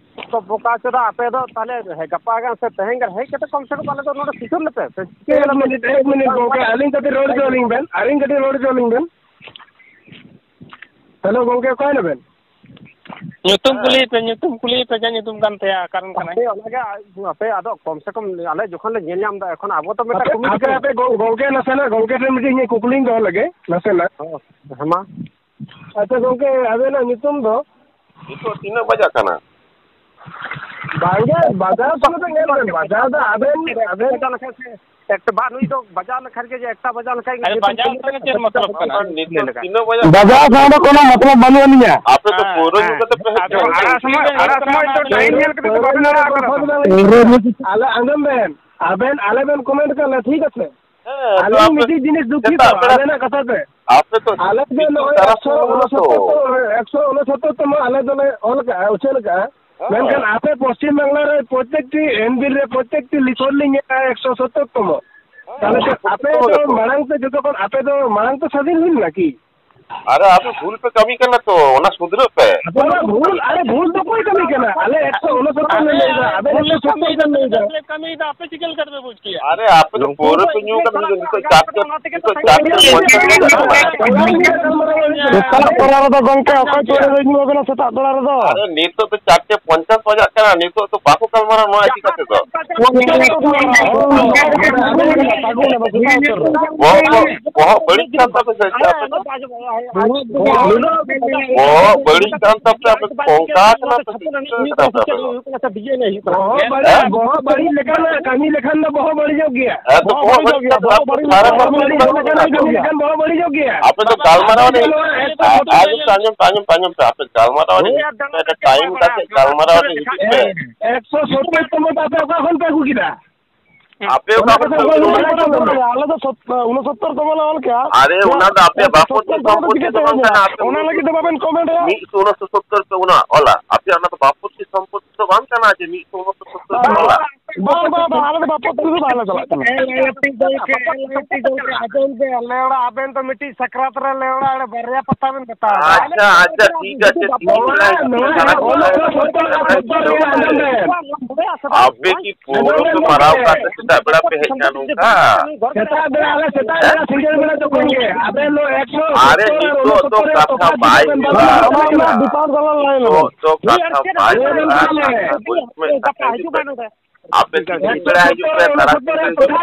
ᱛᱚ ᱵᱚᱠᱟ ᱪᱚᱫᱟ ᱟᱯᱮ ᱫᱚ ᱛᱟᱦᱞᱮ ᱜᱟᱯᱟ ᱜᱟᱱ ᱥᱮ ᱛᱮᱦᱮᱧ ᱜᱟᱱ ᱦᱮᱡ ᱠᱟᱛᱮ ᱠᱚᱢ ᱥᱮ ᱠᱚᱢ ᱟᱞᱮ ᱫᱚ ᱱᱚᱰᱮ ᱥᱩᱥᱟᱹᱨ ᱞᱮᱯᱮ᱾ ᱥᱮ ᱪᱤᱠᱟᱹᱭ ᱮᱠ ᱟᱞᱮ ᱢᱤᱱᱤᱴ, ᱮᱠ ᱢᱤᱱᱤᱴ ᱜᱚᱝᱠᱮ, ᱟᱹᱞᱤᱧ ᱠᱟᱹᱴᱤᱡ ᱨᱚᱲ ᱦᱚᱪᱚ ᱟᱹᱞᱤᱧ ᱵᱮᱱ, ᱟᱹᱞᱤᱧ ᱠᱟᱹᱴᱤᱡ ᱨᱚᱲ ᱦᱚᱪᱚ ᱟᱹᱞᱤᱧ ᱵᱮᱱ᱾ ᱦᱮᱞᱳ ᱜᱚᱝᱠᱮ, ᱚᱠᱟᱭ ᱱᱟᱵᱮᱱ? ᱧᱩᱛᱩᱢ ᱦᱮᱸ᱾ ᱠᱩᱞᱤᱭᱮ ᱯᱮ, ᱧᱩᱛᱩᱢ ᱠᱩᱞᱤᱭᱮ ᱯᱮ, ᱪᱮᱫ ᱧᱩᱛᱩᱢ ᱠᱟᱱ ᱛᱟᱭᱟ, ᱚᱠᱟ ᱨᱮᱱ ᱠᱟᱱᱟᱭ? ᱦᱟᱯᱮ, ᱚᱱᱟᱜᱮ, ᱦᱟᱯᱮ, ᱟᱫᱚ ᱠᱚᱢ ᱥᱮ ᱠᱚᱢ ᱟᱞᱮ ᱡᱚᱠᱷᱚᱱ ᱞᱮ ᱧᱮᱞ ᱧᱟᱢ ᱮᱫᱟ, ᱮᱠᱷᱚᱱ ᱟᱵᱚ ᱛᱚ ᱢᱤᱫᱴᱟᱝ ᱦᱟᱯᱮ, ᱠᱚᱢᱤᱴᱤ ᱦᱟᱯᱮ, ᱠᱟᱱᱟ᱾ ᱦᱟᱯᱮ, ᱜᱚ-, ᱜᱚᱝᱠᱮ, ᱱᱟᱥᱮᱱᱟᱜ ᱜᱚᱝᱠᱮ ᱴᱷᱮᱱ ᱢᱤᱫᱴᱤᱡ ᱤᱧᱟᱹᱜ ᱠᱩᱠᱞᱤᱧ ᱫᱚᱦᱚ ᱞᱮᱜᱮ, ᱱᱟᱥᱮᱱᱟᱜ᱾ ᱦᱮᱸ, ᱦᱮᱸ, ᱢᱟ᱾ ᱟᱪᱪᱷᱟ, ᱜᱚᱝᱠᱮ, ᱟᱵᱮᱱᱟᱜ ᱧᱩᱛᱩᱢ ᱫᱚ? ᱱᱤᱛᱚᱜ ᱛᱤᱱᱟᱹᱜ ᱵᱟᱡᱟᱜ ᱠᱟᱱᱟ? ᱵᱟᱝᱜᱮ, ᱵᱟᱡᱟᱣ ᱥᱚᱢᱚᱭ ᱫᱚ ᱧᱮᱞ ᱵᱮᱱ, ᱵᱟᱡᱟᱣ ᱫᱚ ᱟᱵᱮᱱ, ᱟᱵᱮᱱ ᱵᱟᱡᱟᱣ ᱞᱮᱠᱷᱟᱱ ᱥᱮ, ᱮᱠᱴᱟ, ᱵᱟ, ᱱᱩᱭ ᱫᱚ ᱵᱟᱡᱟᱣ ᱞᱮᱠᱷᱟᱱ ᱜᱮ, ᱡᱮ ᱮᱠᱴᱟ ᱵᱟᱡᱟᱣ ᱞᱮᱠᱷᱟᱱ ᱜᱮ ᱟᱨᱮ ᱧᱩᱛᱩᱢ ᱵᱟᱡᱟᱣ ᱠᱩᱞᱤ ᱞᱮᱠᱷᱟᱱ ᱱᱤᱛᱚᱜ ᱞᱮᱠᱟ᱾ ᱛᱤᱱᱟᱹᱜ ᱵᱟᱡᱟᱜ ᱵᱟᱡᱟᱣ ᱠᱟᱱᱟ? ᱥᱟᱶ ᱫᱚ ᱠᱳᱱᱳ ᱢᱚᱛᱞᱚᱵ ᱵᱟᱹᱱᱩᱜ ᱟᱹᱱᱤᱧᱟ᱾ ᱟᱯᱮ ᱫᱚ ᱦᱮᱸ, ᱯᱟᱹᱣᱨᱟᱹ ᱧᱩ ᱦᱮᱸ᱾ ᱠᱟᱛᱮ ᱯᱮ ᱦᱮᱡ ᱟᱫᱚ ᱠᱟᱱᱟ? ᱟᱲᱟᱜ ᱥᱚᱢᱚᱭ, ᱟᱲᱟᱜ ᱥᱚᱢᱚᱭ ᱫᱚ ᱴᱟᱭᱤᱢ ᱧᱮᱞ ᱠᱟᱛᱮ ᱫᱚ ᱵᱟᱵᱮᱱ ᱟᱲᱟᱜ ᱠᱟᱫᱟ᱾ ᱟᱞᱮ, ᱟᱸᱡᱚᱢ ᱵᱮᱱ, ᱟᱵᱮᱱ ᱟᱞᱮ ᱵᱮᱱ ᱠᱚᱢᱮᱱᱴ ᱠᱟᱱᱟ, ᱴᱷᱤᱠ ᱟᱪᱷᱮ? ᱦᱮᱸ, ᱛᱚ ᱟᱹᱞᱤᱧ ᱟᱯᱮ ᱢᱤᱫᱴᱤᱡ ᱡᱤᱱᱤᱥ ᱫᱩᱠᱷᱤᱛᱚ, ᱥᱮᱛᱟᱜ ᱵᱮᱲᱟ ᱟᱵᱮᱱᱟᱜ ᱠᱟᱛᱷᱟ ᱛᱮ᱾ ᱟᱯᱮ ᱫᱚ ᱟᱞᱮ ᱫᱚ ᱵᱤᱪᱩ ᱱᱚᱜᱼᱚᱭ ᱛᱟᱨᱟᱥᱤᱧ ᱮᱠᱥᱚ ᱠᱟᱱᱟ ᱛᱚ᱾ ᱩᱱᱚᱥᱚᱛᱛᱚᱨ ᱛᱚᱢᱚ, ᱮᱠᱥᱚ ᱩᱱᱚᱥᱚᱛᱛᱚᱨ ᱛᱚᱢᱚ ᱟᱞᱮ ᱫᱚᱞᱮ ᱚᱞ ᱠᱟᱜᱼᱟ, ᱩᱪᱷᱟᱹᱱ ᱠᱟᱜᱼᱟ᱾ ᱦᱮᱸ᱾ ᱢᱮᱱᱠᱷᱟᱱ ᱟᱯᱮ ᱯᱚᱥᱪᱤᱢ ᱵᱟᱝᱞᱟ ᱨᱮ ᱯᱨᱚᱛᱮᱠᱴᱤ ᱮᱱ ᱵᱤᱞ ᱨᱮ ᱯᱨᱚᱛᱮᱠᱴᱤ ᱞᱤᱠᱷᱚᱱ ᱞᱤᱧ ᱧᱮᱞᱟ ᱮᱠᱥᱚ ᱥᱚᱛᱛᱚᱨ ᱛᱚᱢᱚ᱾ ᱦᱮᱸ, ᱛᱟᱦᱞᱮ ᱪᱮᱫ ᱮᱠᱥᱚ ᱥᱚᱛᱛᱚᱨ ᱟᱯᱮ ᱛᱚᱢᱚ ᱫᱚ ᱜᱮᱛᱚ᱾ ᱢᱟᱲᱟᱝ ᱛᱮ ᱡᱚᱛᱚ ᱠᱷᱚᱱ ᱟᱯᱮ ᱫᱚ ᱢᱟᱲᱟᱝ ᱛᱮ ᱥᱟᱫᱷᱤᱱ ᱦᱩᱭ ᱞᱮᱱᱟ ᱠᱤ? ᱟᱨᱮ, ᱟᱯᱮ ᱵᱷᱩᱞ ᱯᱮ ᱠᱟᱹᱢᱤ ᱠᱟᱱᱟ ᱛᱚ, ᱚᱱᱟ ᱥᱩᱫᱷᱨᱟᱹᱜ ᱯᱮ᱾ ᱵᱟᱵᱟ, ᱵᱷᱩᱞ, ᱟᱨᱮ, ᱵᱷᱩᱞ ᱫᱚ ᱚᱠᱚᱭ ᱠᱟᱹᱢᱤ ᱠᱟᱱᱟ? ᱟᱞᱮ ᱮᱠᱥᱚ ᱩᱱᱚᱥᱚᱛᱛᱚᱨ ᱞᱮ ᱞᱟᱹᱭ ᱮᱫᱟ, ᱟᱵᱮᱱ ᱮᱠᱥᱚ ᱥᱚᱛᱛᱚᱨ ᱵᱮᱱ ᱞᱟᱹᱭ ᱮᱫᱟ᱾ ᱠᱟᱹᱢᱤᱭᱮᱫᱟ, ᱟᱯᱮ ᱪᱤᱠᱟᱹ ᱞᱮᱠᱟ ᱛᱮᱯᱮ ᱵᱩᱡᱽ ᱠᱮᱭᱟ? ᱟᱨᱮ, ᱟᱯᱮ ᱫᱚ ᱯᱟᱹᱣᱨᱟᱹ ᱯᱮ ᱧᱩ ᱠᱟᱫᱟ, ᱱᱤᱛᱚᱜ ᱪᱟᱨᱴᱮ, ᱱᱤᱛᱚᱜ ᱪᱟᱨᱴᱮ ᱯᱚᱧᱪᱟᱥ ᱵᱟᱡᱟᱜ ᱠᱟᱱᱟ᱾ ᱥᱮᱛᱟᱜ ᱵᱮᱲᱟ ᱨᱮᱫᱚ ᱜᱚᱝᱠᱮ ᱚᱠᱚᱭ ᱯᱟᱹᱣᱨᱟᱹ ᱫᱚᱭ ᱧᱩ ᱟᱵᱮᱱᱟ ᱥᱮᱛᱟᱜ ᱵᱮᱲᱟ ᱨᱮᱫᱚ? ᱟᱨᱮ, ᱱᱤᱛᱚᱜ ᱫᱚ ᱪᱟᱨᱴᱮ ᱯᱚᱧᱪᱟᱥ ᱵᱟᱡᱟᱜ ᱠᱟᱱᱟ, ᱱᱤᱛᱚᱜ ᱫᱚ ᱵᱟᱠᱚ ᱜᱟᱞᱢᱟᱨᱟᱣᱟ ᱱᱚᱣᱟ ᱤᱫᱤ ᱠᱟᱛᱮ ᱫᱚ᱾ ᱵᱚᱦᱚᱜ ᱠᱚ, ᱵᱚᱦᱚᱜ ᱵᱟᱹᱲᱤᱡ ᱠᱟᱱ ᱛᱟᱯᱮ ᱥᱮ ᱪᱮᱫ ᱟᱯᱮ ᱫᱚ? ᱵᱚᱦᱚᱜ ᱵᱟᱹᱲᱤᱡ ᱠᱟᱱ ᱛᱟᱯᱮ, ᱟᱯᱮ ᱫᱚ ᱠᱚᱝᱠᱟ ᱠᱟᱱᱟ ᱯᱮ, ᱪᱤᱠᱟᱹ ᱠᱟᱱᱟ ᱯᱮ ᱟᱯᱮ ᱫᱚ? ᱵᱚᱦᱚᱜ ᱵᱟᱹᱲᱤᱡ, ᱦᱮᱸ? ᱵᱚᱦᱚᱜ ᱵᱟᱹᱲᱤᱡ ᱞᱮᱠᱟᱱᱟᱜ ᱠᱟᱹᱢᱤ ᱞᱮᱠᱷᱟᱱ ᱫᱚ ᱵᱚᱦᱚᱜ ᱵᱟᱹᱲᱤᱡᱚᱜ ᱜᱮᱭᱟ᱾ ᱦᱮᱸ, ᱛᱚ ᱵᱚᱦᱚᱜ ᱵᱟᱹᱲᱤᱡ ᱠᱟᱱ ᱛᱟᱯᱮ, ᱵᱚᱦᱚᱜ ᱵᱟᱹᱲᱤᱡ ᱥᱟᱨᱟ ᱞᱮᱠᱷᱟᱱ ᱵᱚᱦᱚᱜ ᱵᱟᱹᱲᱤᱡ ᱠᱟᱱ ᱛᱟᱯᱮ᱾ ᱞᱮᱠᱷᱟᱱ ᱵᱚᱦᱚᱜ ᱵᱟᱹᱲᱤᱡᱚᱜ ᱜᱮᱭᱟ᱾ ᱟᱯᱮ ᱫᱚ ᱜᱟᱞᱢᱟᱨᱟᱣ ᱨᱮ, ᱟᱯᱮ ᱫᱚ ᱜᱟᱞᱢᱟᱨᱟᱣ ᱨᱮ ᱦᱤᱡᱩᱜ ᱯᱮ᱾ ᱮᱠᱥᱚ ᱥᱚᱛᱛᱚᱨ ᱛᱚᱢᱚ ᱫᱚ ᱟᱯᱮ ᱚᱠᱟ ᱠᱷᱚᱱ ᱯᱮ ᱟᱹᱜᱩ ᱠᱮᱫᱟ? ᱟᱯᱮ ᱚᱠᱟ ᱠᱷᱚᱱ ᱯᱮ ᱟᱹᱜᱩ ᱠᱮᱫᱟ? ᱟᱞᱮ ᱫᱚ ᱥᱚᱛ-, ᱩᱱᱚᱥᱚᱛᱛᱚᱨ ᱛᱚᱢᱚ ᱞᱮ ᱚᱞ ᱠᱮᱜᱼᱟ᱾ ᱟᱨᱮ, ᱚᱱᱟ ᱫᱚ ᱟᱯᱮᱭᱟᱜ ᱵᱟᱯᱚᱛᱤ ᱥᱚᱢᱯᱚᱛᱛᱤ ᱫᱚ ᱵᱟᱝ ᱠᱟᱱᱟ, ᱟᱯᱮ ᱚᱱᱟ ᱞᱟᱹᱜᱤᱫ ᱫᱚ ᱵᱟᱵᱮᱱ ᱠᱚᱢᱮᱱᱴ ᱮᱜᱼᱟ᱾ ᱢᱤᱫᱥᱚ ᱩᱱᱚᱥᱚᱛᱛᱚᱨ ᱯᱮ ᱚᱱᱟ ᱚᱞᱟ, ᱟᱯᱮᱭᱟᱜ ᱚᱱᱟ ᱫᱚ ᱵᱟᱯᱚᱛᱤ ᱥᱚᱢᱯᱚᱛᱛᱤ ᱫᱚ ᱵᱟᱝ ᱠᱟᱱᱟ ᱡᱮ ᱢᱤᱫᱥᱚ ᱩᱱᱚᱥᱚᱛᱛᱚᱨ ᱯᱮ ᱚᱞᱟ᱾ ᱵᱟᱝ, ᱵᱟᱝ, ᱵᱟᱝ, ᱟᱞᱮ ᱫᱚ ᱵᱟᱯᱚᱛ ᱛᱮᱫᱚ ᱵᱟᱞᱮ ᱪᱟᱞᱟᱜ ᱠᱟᱱᱟ᱾ ᱮᱞ ᱟᱭ ᱮᱯ ᱴᱤ ᱜᱚᱢᱠᱮ, ᱮᱞ ᱟᱭ ᱮᱯ ᱴᱤ ᱜᱚᱢᱠᱮ, ᱟᱸᱡᱚᱢ ᱵᱮᱱ, ᱞᱮᱣᱲᱟ, ᱟᱵᱮᱱ ᱫᱚ ᱢᱤᱫᱴᱤᱡ ᱥᱟᱠᱨᱟᱛ ᱨᱮ ᱞᱮᱣᱲᱟ, ᱟᱨ ᱵᱟᱨᱭᱟ ᱯᱟᱛᱟ ᱵᱮᱱ ᱵᱮᱛᱟᱣ ᱮᱫᱟ᱾ ᱟᱪᱪᱷᱟ, ᱟᱪᱪᱷᱟ, ᱴᱷᱤᱠ ᱟᱪᱷᱮ, ᱴᱷᱤᱠ ᱟᱪᱷᱮ᱾ ᱱᱚᱣᱟ ᱩᱱᱤᱥᱥᱚ ᱥᱚᱛᱛᱚᱨ ᱨᱮ ᱟᱸᱡᱚᱢ ᱵᱮᱱ᱾ ᱟᱯᱮ ᱠᱤ ᱯᱟᱹᱣᱨᱟᱹ ᱯᱮ ᱢᱟᱨᱟᱣ ᱠᱟᱜ ᱛᱮ ᱥᱮᱛᱟᱜ ᱵᱮᱲᱟ ᱯᱮ ᱦᱮᱡ ᱮᱱᱟ ᱱᱚᱝᱠᱟ? ᱥᱮᱛᱟᱜ ᱵᱮᱲᱟ, ᱟᱞᱮ ᱥᱮᱛᱟᱜ ᱵᱮᱲᱟ, ᱥᱤᱸᱜᱟᱹᱲ ᱵᱮᱲᱟ ᱡᱚᱠᱷᱚᱱ ᱜᱮ ᱟᱵᱮᱱ ᱫᱚ ᱮᱠᱥᱚ ᱟᱨᱮ, ᱥᱚᱛᱛᱚᱨ ᱟᱨ ᱱᱤᱛᱚᱜ ᱫᱚ ᱥᱚᱛᱛᱚᱨ ᱨᱮ ᱠᱟᱛᱷᱟ ᱛᱚᱯᱷᱟᱛ ᱵᱟᱭ ᱵᱮᱱ ᱦᱩᱭᱩᱜᱼᱟ᱾ ᱵᱟᱲᱟᱭ ᱠᱟᱱᱟ᱾ ᱱᱤᱛᱚᱜ ᱫᱚ ᱠᱟᱛᱷᱟ ᱵᱟᱭ ᱦᱩᱭᱩᱜᱼᱟ᱾ ᱟᱯᱮ ᱛᱤᱠᱤᱱ ᱵᱮᱲᱟ ᱦᱤᱡᱩᱜ ᱯᱮ, ᱛᱟᱨᱟᱥᱤᱧ ᱵᱮᱲᱟ ᱦᱤᱡᱩᱜ ᱯᱮ᱾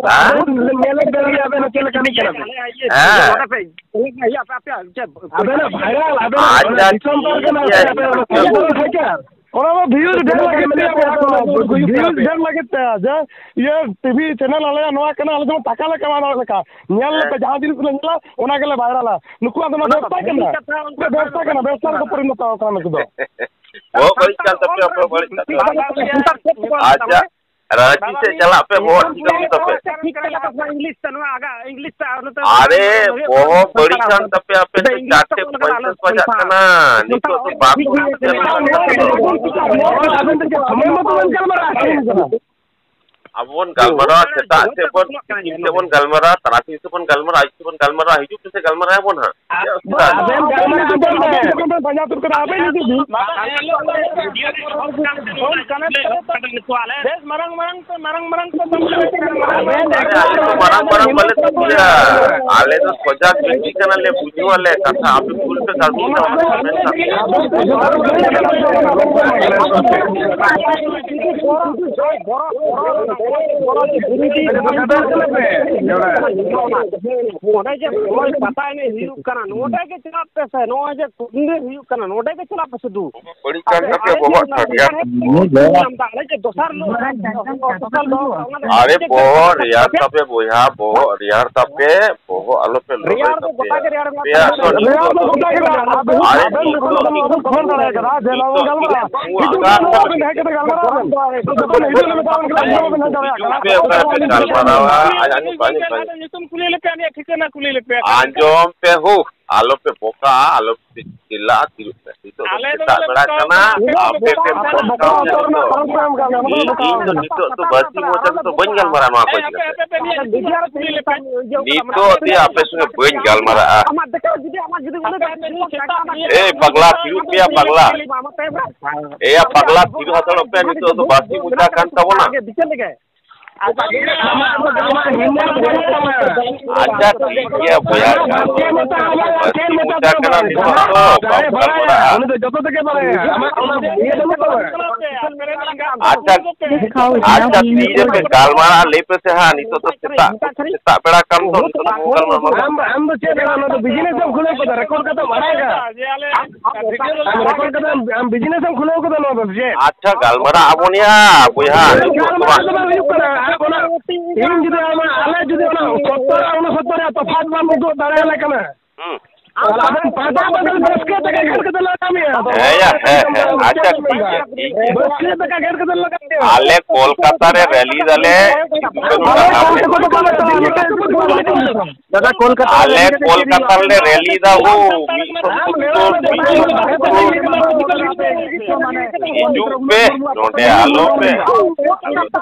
ᱦᱮᱸ? ᱟᱵᱮᱱ ᱧᱮᱞᱮᱫ ᱵᱮᱱ ᱜᱮᱭᱟ, ᱟᱵᱮᱱ ᱪᱮᱫ ᱞᱮᱠᱟᱱᱤᱡ ᱠᱟᱱᱟ ᱵᱮᱱ? ᱦᱮᱸ᱾ ᱟᱵᱮᱱᱟᱜ viral, ᱟᱵᱮᱱᱟᱜ ᱟᱪᱪᱷᱟ, ᱴᱷᱤᱠ ᱜᱮᱭᱟ, ᱴᱷᱤᱠ ᱜᱮᱭᱟ᱾ ᱚᱱᱟ ᱫᱚ views ᱰᱷᱮᱨ ᱞᱟᱹᱜᱤᱫ ᱛᱮ, views ᱰᱷᱮᱨ ᱞᱟᱹᱜᱤᱫ ᱛᱮ, ᱡᱮ ᱤᱭᱟᱹ TV channel ᱟᱞᱮᱭᱟᱜ ᱱᱚᱣᱟ ᱠᱟᱱᱟ, ᱟᱞᱮ ᱡᱮᱢᱚᱱ ᱴᱟᱠᱟ ᱞᱮ ᱠᱟᱢᱟᱣ ᱫᱟᱲᱮᱭᱟᱜ ᱞᱮᱠᱟ᱾ ᱧᱮᱞ ᱞᱮᱯᱮ, ᱦᱮᱸ᱾ ᱡᱟᱦᱟᱸ ᱡᱤᱱᱤᱥ ᱞᱮ ᱧᱮᱞᱟ, ᱚᱱᱟ ᱜᱮᱞᱮ viralᱟ᱾ ᱱᱩᱠᱩᱣᱟᱜ ᱫᱚ ᱱᱚᱣᱟ ᱵᱮᱵᱽᱥᱟ ᱠᱟᱱᱟ᱾ ᱵᱮᱵᱽᱥᱟ ᱠᱟᱱᱟ, ᱵᱮᱵᱽᱥᱟ ᱨᱮᱠᱚ ᱯᱚᱨᱤᱱᱚᱛ ᱟᱠᱟᱱᱟ ᱱᱩᱠᱩ ᱫᱚ᱾ ᱵᱚᱦᱚᱜ ᱵᱟᱹᱲᱤᱡ ᱠᱟᱱ ᱛᱟᱯᱮᱭᱟ, ᱵᱚᱦᱚᱜ ᱵᱟᱹᱲᱤᱡ ᱠᱟᱱ ᱛᱟᱯᱮᱭᱟ᱾ ᱟᱪᱪᱷᱟ, ᱨᱟᱸᱪᱤ ᱥᱮᱫ ᱪᱟᱞᱟᱜ ᱯᱮ, ᱵᱚᱦᱚᱜ ᱴᱷᱤᱠ ᱟᱹᱜᱩᱭ ᱛᱟᱯᱮ᱾ ᱤᱝᱞᱤᱥ ᱛᱮ ᱱᱚᱣᱟ ᱟᱜᱟ, ᱤᱝᱞᱤᱥ ᱛᱮ ᱱᱚᱛᱮ ᱟᱨᱮ, ᱵᱚᱦᱚᱜ ᱵᱟᱹᱲᱤᱡ ᱠᱟᱱ ᱛᱟᱯᱮᱭᱟ, ᱟᱯᱮ ᱫᱚ ᱪᱟᱨᱴᱮ ᱯᱚᱭᱥᱟ ᱵᱟᱡᱟᱜ ᱠᱟᱱᱟ, ᱱᱤᱛᱚᱜ ᱫᱚ ᱵᱟᱠᱚ ᱴᱷᱤᱠ ᱠᱟᱱᱟ᱾ ᱟᱵᱮᱱ ᱫᱚ ᱪᱮᱫ ᱥᱚᱢᱚᱭ ᱢᱚᱛᱚ ᱵᱮᱱ ᱜᱟᱞᱢᱟᱨᱟᱜᱼᱟ? ᱟᱵᱚ ᱵᱚᱱ ᱜᱟᱞᱢᱟᱨᱟᱣᱟ, ᱥᱮᱛᱟᱜ ᱥᱮᱫ ᱵᱚᱱ, ᱛᱤᱠᱤᱱ ᱥᱮᱫ ᱵᱚᱱ ᱜᱟᱞᱢᱟᱨᱟᱣᱟ, ᱛᱟᱨᱟᱥᱤᱧ ᱥᱮᱫ ᱵᱚᱱ ᱜᱟᱞᱢᱟᱨᱟᱣᱟ, ᱟᱹᱭᱩᱵ ᱥᱮᱫ ᱵᱚᱱ ᱜᱟᱞᱢᱟᱨᱟᱣᱟ, ᱦᱤᱡᱩᱜ ᱯᱮᱥᱮ ᱜᱟᱞᱢᱟᱨᱟᱣ ᱟᱵᱚᱱ ᱦᱟᱸᱜ᱾ ᱪᱮᱫ ᱚᱥᱩᱵᱤᱫᱷᱟ ᱢᱮᱱᱟᱜᱼᱟ? ᱟᱵᱮᱱ ᱡᱩᱫᱤ ᱵᱤᱱ ᱵᱮᱥ ᱢᱟᱨᱟᱝ ᱢᱟᱨᱟᱝ ᱛᱮ, ᱢᱟᱨᱟᱝ ᱢᱟᱨᱟᱝ ᱛᱮ ᱟᱵᱮᱱ ᱟᱞᱮ ᱫᱚ ᱢᱟᱨᱟᱝ ᱢᱟᱨᱟᱝ ᱵᱟᱞᱮ ᱛᱩᱞᱩᱡᱟ, ᱟᱞᱮ ᱫᱚ ᱥᱚᱡᱟ ᱵᱮᱠᱛᱤ ᱠᱟᱱᱟᱞᱮ, ᱵᱩᱡᱷᱟᱹᱣᱟᱞᱮ ᱠᱟᱛᱷᱟ, ᱟᱯᱮ ᱵᱷᱩᱞ ᱯᱮ ᱠᱟᱹᱢᱤᱭᱮᱫᱟ, ᱚᱱᱟ ᱠᱚ ᱢᱮᱱ ᱠᱟᱜ ᱯᱮ᱾ ᱱᱚᱰᱮ ᱡᱮ ᱥᱚᱢᱚᱭ ᱯᱟᱛᱟ ᱮᱱᱮᱡ ᱦᱩᱭᱩᱜ ᱠᱟᱱᱟ, ᱱᱚᱰᱮ ᱜᱮ ᱪᱟᱞᱟᱜ ᱯᱮ ᱥᱮ, ᱱᱚᱜᱼᱚᱭ ᱡᱮ ᱠᱩᱲᱤ ᱦᱩᱭᱩᱜ ᱠᱟᱱᱟ, ᱱᱚᱰᱮ ᱜᱮ ᱪᱟᱞᱟᱜ ᱯᱮ ᱥᱩᱫᱷᱩ᱾ ᱵᱟᱹᱲᱤᱡ ᱠᱟᱱ ᱛᱟᱯᱮᱭᱟ ᱵᱚᱦᱚᱜ ᱴᱷᱟᱹᱠ ᱨᱮᱭᱟᱲ᱾ ᱟᱞᱮ ᱡᱮ ᱫᱚᱥᱟᱨ ᱦᱤᱞᱳᱜ, ᱫᱚᱥᱟᱨ ᱦᱤᱞᱳᱜ, ᱚᱱᱟ ᱫᱚ ᱟᱨᱮ ᱪᱮᱫ ᱵᱚᱦᱚᱜ ᱨᱮᱭᱟᱲ ᱛᱟᱯᱮ ᱵᱚᱭᱦᱟ, ᱵᱚᱦᱚᱜ ᱨᱮᱭᱟᱲ ᱛᱟᱯᱮ, ᱵᱚᱦᱚᱜ ᱟᱞᱚᱯᱮ ᱞᱚᱦᱚᱭ ᱨᱮᱭᱟᱲ ᱫᱚ ᱜᱚᱴᱟ ᱛᱟᱯᱮᱭᱟ᱾ ᱜᱮ ᱨᱮᱭᱟᱲ ᱢᱮᱱᱟᱜ ᱟᱯᱮᱭᱟᱜ ᱛᱟᱯᱮᱭᱟ᱾ ᱫᱚ ᱨᱮᱭᱟᱲ ᱫᱚ ᱱᱤᱛᱚᱜ, ᱜᱚᱴᱟ ᱜᱮ ᱨᱮᱭᱟᱲ᱾ ᱟᱵᱮᱱ ᱟᱵᱮᱱ ᱱᱤᱛᱚᱜ ᱵᱮᱱ ᱠᱚᱢᱮᱱᱴ ᱫᱟᱲᱮᱭᱟᱜ ᱠᱟᱱᱟ ᱡᱮ ᱱᱚᱣᱟ ᱵᱚᱱ ᱜᱟᱞᱢᱟᱨᱟᱜᱼᱟ᱾ ᱦᱤᱡᱩᱜ ᱵᱮᱱ, ᱟᱵᱮᱱ ᱦᱮᱡ ᱠᱟᱛᱮ ᱜᱟᱞᱢᱟᱨᱟᱜ ᱵᱮᱱ᱾ ᱡᱚᱠᱷᱚᱱ ᱦᱤᱡᱩᱜ ᱞᱮ ᱢᱮᱛᱟ ᱵᱮᱱ ᱠᱟᱱᱟ, ᱦᱤᱡᱩᱜ ᱵᱟᱵᱮᱱ ᱦᱮᱡ ᱫᱟᱲᱮᱭᱟᱜ ᱠᱟᱱᱟ᱾ ᱦᱤᱡᱩᱜ ᱯᱮ, ᱚᱠᱟ ᱨᱮᱯᱮ ᱜᱟᱞᱢᱟᱨᱟᱣᱟ? ᱟᱡ ᱟᱹᱱᱤᱡ ᱵᱟᱹᱱᱤᱡ ᱵᱟᱹᱱᱤᱡ᱾ ᱧᱩᱛᱩᱢ ᱠᱩᱞᱤ ᱞᱮᱯᱮ, ᱟᱞᱮᱭᱟᱜ ᱴᱷᱤᱠᱟᱹᱱᱟ ᱠᱩᱞᱤ ᱞᱮᱯᱮ᱾ ᱟᱸᱡᱚᱢ ᱯᱮ ᱦᱳ᱾ ᱟᱞᱚᱯᱮ ᱵᱚᱠᱟᱜᱼᱟ, ᱟᱞᱚᱯᱮ ᱪᱤᱞᱞᱟᱜᱼᱟ, ᱛᱤᱨᱚᱜ ᱯᱮ᱾ ᱱᱤᱛᱚᱜ ᱫᱚ ᱟᱞᱮ ᱫᱚ ᱥᱮᱛᱟᱜ ᱵᱚᱞᱮ ᱵᱮᱲᱟ ᱵᱚᱠᱟ ᱠᱟᱱᱟ, ᱵᱟᱝ, ᱟᱯᱮ ᱯᱮ ᱵᱚᱠᱟ ᱵᱚᱠᱟ ᱵᱚᱠᱟ ᱩᱛᱟᱹᱨ ᱨᱮᱱᱟᱜ ᱵᱚᱠᱟ ᱠᱟᱨᱚᱱ ᱯᱮ ᱮᱢ ᱠᱟᱜ ᱞᱮᱭᱟ᱾ ᱤᱧ, ᱤᱧ ᱫᱚ ᱱᱤᱛᱚᱜ ᱫᱚ ᱵᱟᱹᱲᱛᱤ ᱢᱚᱡᱟ ᱫᱚ ᱵᱟᱹᱧ ᱜᱟᱞᱢᱟᱨᱟᱜᱼᱟ ᱱᱚᱣᱟ ᱠᱚ ᱤᱫᱤ ᱠᱟᱛᱮ᱾ ᱱᱤᱛᱚᱜ ᱫᱤᱭᱮ ᱟᱯᱮ ᱥᱚᱸᱜᱮ ᱵᱟᱹᱧ ᱜᱟᱞᱢᱟᱨᱟᱜᱼᱟ᱾ ᱮᱭ ᱯᱟᱜᱽᱞᱟ, ᱛᱤᱨᱚᱜ ᱯᱮᱭᱟ ᱯᱟᱜᱽᱞᱟ᱾ ᱮᱭᱟ ᱯᱟᱜᱽᱞᱟ, ᱛᱤᱨᱚᱜ ᱦᱟᱛᱟᱲᱚᱜ ᱯᱮ, ᱱᱤᱛᱚᱜ ᱫᱚ ᱵᱟᱹᱲᱛᱤ ᱢᱚᱡᱟ ᱠᱟᱱ ᱛᱟᱵᱚᱱᱟ᱾ ᱟᱪᱪᱷᱟ, ᱴᱷᱤᱠ ᱜᱮᱭᱟ ᱵᱚᱭᱦᱟ, ᱵᱟᱹᱲᱛᱤ ᱢᱚᱡᱟ ᱠᱟᱱᱟ ᱱᱤᱛᱚᱜ ᱫᱚ, ᱵᱟᱢ ᱜᱟᱞᱢᱟᱨᱟᱜᱼᱟ᱾ ᱩᱱᱤ ᱫᱚ ᱡᱚᱛᱚ ᱛᱮᱜᱮ ᱵᱟᱲᱟᱭᱟ᱾ ᱟᱢᱟᱜ ᱚᱱᱟ ᱤᱭᱟᱹ ᱵᱟᱹᱱᱩᱜ ᱛᱟᱢᱟ᱾ ᱟᱪᱪᱷᱟ, ᱟᱪᱪᱷᱟ, ᱛᱤᱨᱮᱯᱮ ᱜᱟᱞᱢᱟᱨᱟᱜᱼᱟ, ᱞᱟᱹᱭ ᱯᱮ ᱥᱮ ᱦᱟᱸᱜ, ᱱᱤᱛᱚᱜ ᱫᱚ ᱥᱮᱛᱟᱜ, ᱥᱮᱛᱟᱜ ᱵᱮᱲᱟ ᱠᱟᱱ ᱫᱚ, ᱱᱤᱛᱚᱜ ᱫᱚ ᱵᱟᱵᱚᱱ ᱜᱟᱞᱢᱟᱨᱟᱜᱼᱟ᱾ ᱟᱢ, ᱟᱢ ᱫᱚ ᱪᱮᱫ ᱞᱮᱠᱟ, ᱱᱚᱣᱟ ᱫᱚ business ᱮᱢ ᱠᱷᱩᱞᱟᱹᱣ ᱠᱟᱫᱟ, record ᱠᱟᱛᱮᱢ ᱟᱲᱟᱜᱟ? ᱟᱢ record ᱠᱟᱛᱮ ᱟᱢ, ᱟᱢ business ᱮᱢ ᱠᱷᱩᱞᱟᱹᱣ ᱠᱟᱫᱟ ᱱᱚᱣᱟ ᱫᱚ, ᱪᱮᱫ? ᱟᱪᱪᱷᱟ, ᱜᱟᱞᱢᱟᱨᱟᱜ ᱟᱵᱚᱱ ᱭᱟ, ᱵᱚᱭᱦᱟ, ᱱᱤᱛᱚᱜ ᱫᱚ ᱜᱟᱞᱢᱟᱨᱟᱜ ᱵᱟᱝ᱾ ᱫᱚ ᱵᱟᱝ ᱦᱩᱭᱩᱜ ᱠᱟᱱᱟ᱾ ᱟᱨ ᱚᱱᱟ, ᱤᱧ ᱡᱩᱫᱤ ᱟᱢᱟᱜ, ᱟᱞᱮ ᱡᱩᱫᱤ ᱚᱱᱟ ᱥᱚᱛᱛᱚᱨ ᱟᱨ ᱩᱱᱩᱥᱚᱛᱛᱚᱨ ᱨᱮᱭᱟᱜ ᱛᱚᱯᱷᱟᱛ ᱵᱟᱢ ᱩᱫᱩᱜ ᱫᱟᱲᱮᱭᱟᱞᱮ ᱠᱟᱱᱟ, ᱦᱩᱸ᱾ ᱛᱟᱦᱞᱮ ᱟᱵᱮᱱ ᱯᱟᱸᱡᱟ ᱵᱟᱫᱟᱞ ᱵᱟᱥᱠᱮ ᱫᱟᱠᱟ ᱜᱷᱮᱸᱴ ᱠᱟᱛᱮ ᱞᱟᱜᱟᱣ ᱢᱮᱭᱟ᱾ ᱦᱮᱸ ᱭᱟ, ᱦᱮᱸ, ᱦᱮᱸ᱾ ᱟᱪᱪᱷᱟ, ᱴᱷᱤᱠ ᱜᱮᱭᱟ, ᱴᱷᱤᱠ ᱜᱮᱭᱟ᱾ ᱵᱟᱥᱠᱮ ᱫᱟᱠᱟ ᱜᱷᱮᱸᱴ ᱠᱟᱛᱮ ᱞᱟᱜᱟᱣ ᱢᱮᱭᱟ᱾ ᱟᱞᱮ ᱠᱳᱞᱠᱟᱛᱟ ᱨᱮ rally ᱫᱟᱞᱮ, ᱫᱟᱫᱟ, ᱠᱳᱞᱠᱟᱛᱟ ᱨᱮ ᱟᱞᱮ rally ᱫᱟᱞᱮ ᱠᱳᱞᱠᱟᱛᱟ ᱨᱮ rally ᱫᱟ, ᱳ, ᱢᱤᱫ ᱥᱚ ᱥᱚᱛᱛᱚᱨ, ᱢᱤᱫ ᱥᱚ ᱥᱚᱛᱛᱚᱨ᱾ ᱦᱤᱡᱩᱜ ᱯᱮ, ᱱᱚᱰᱮ ᱟᱞᱚ ᱯᱮ᱾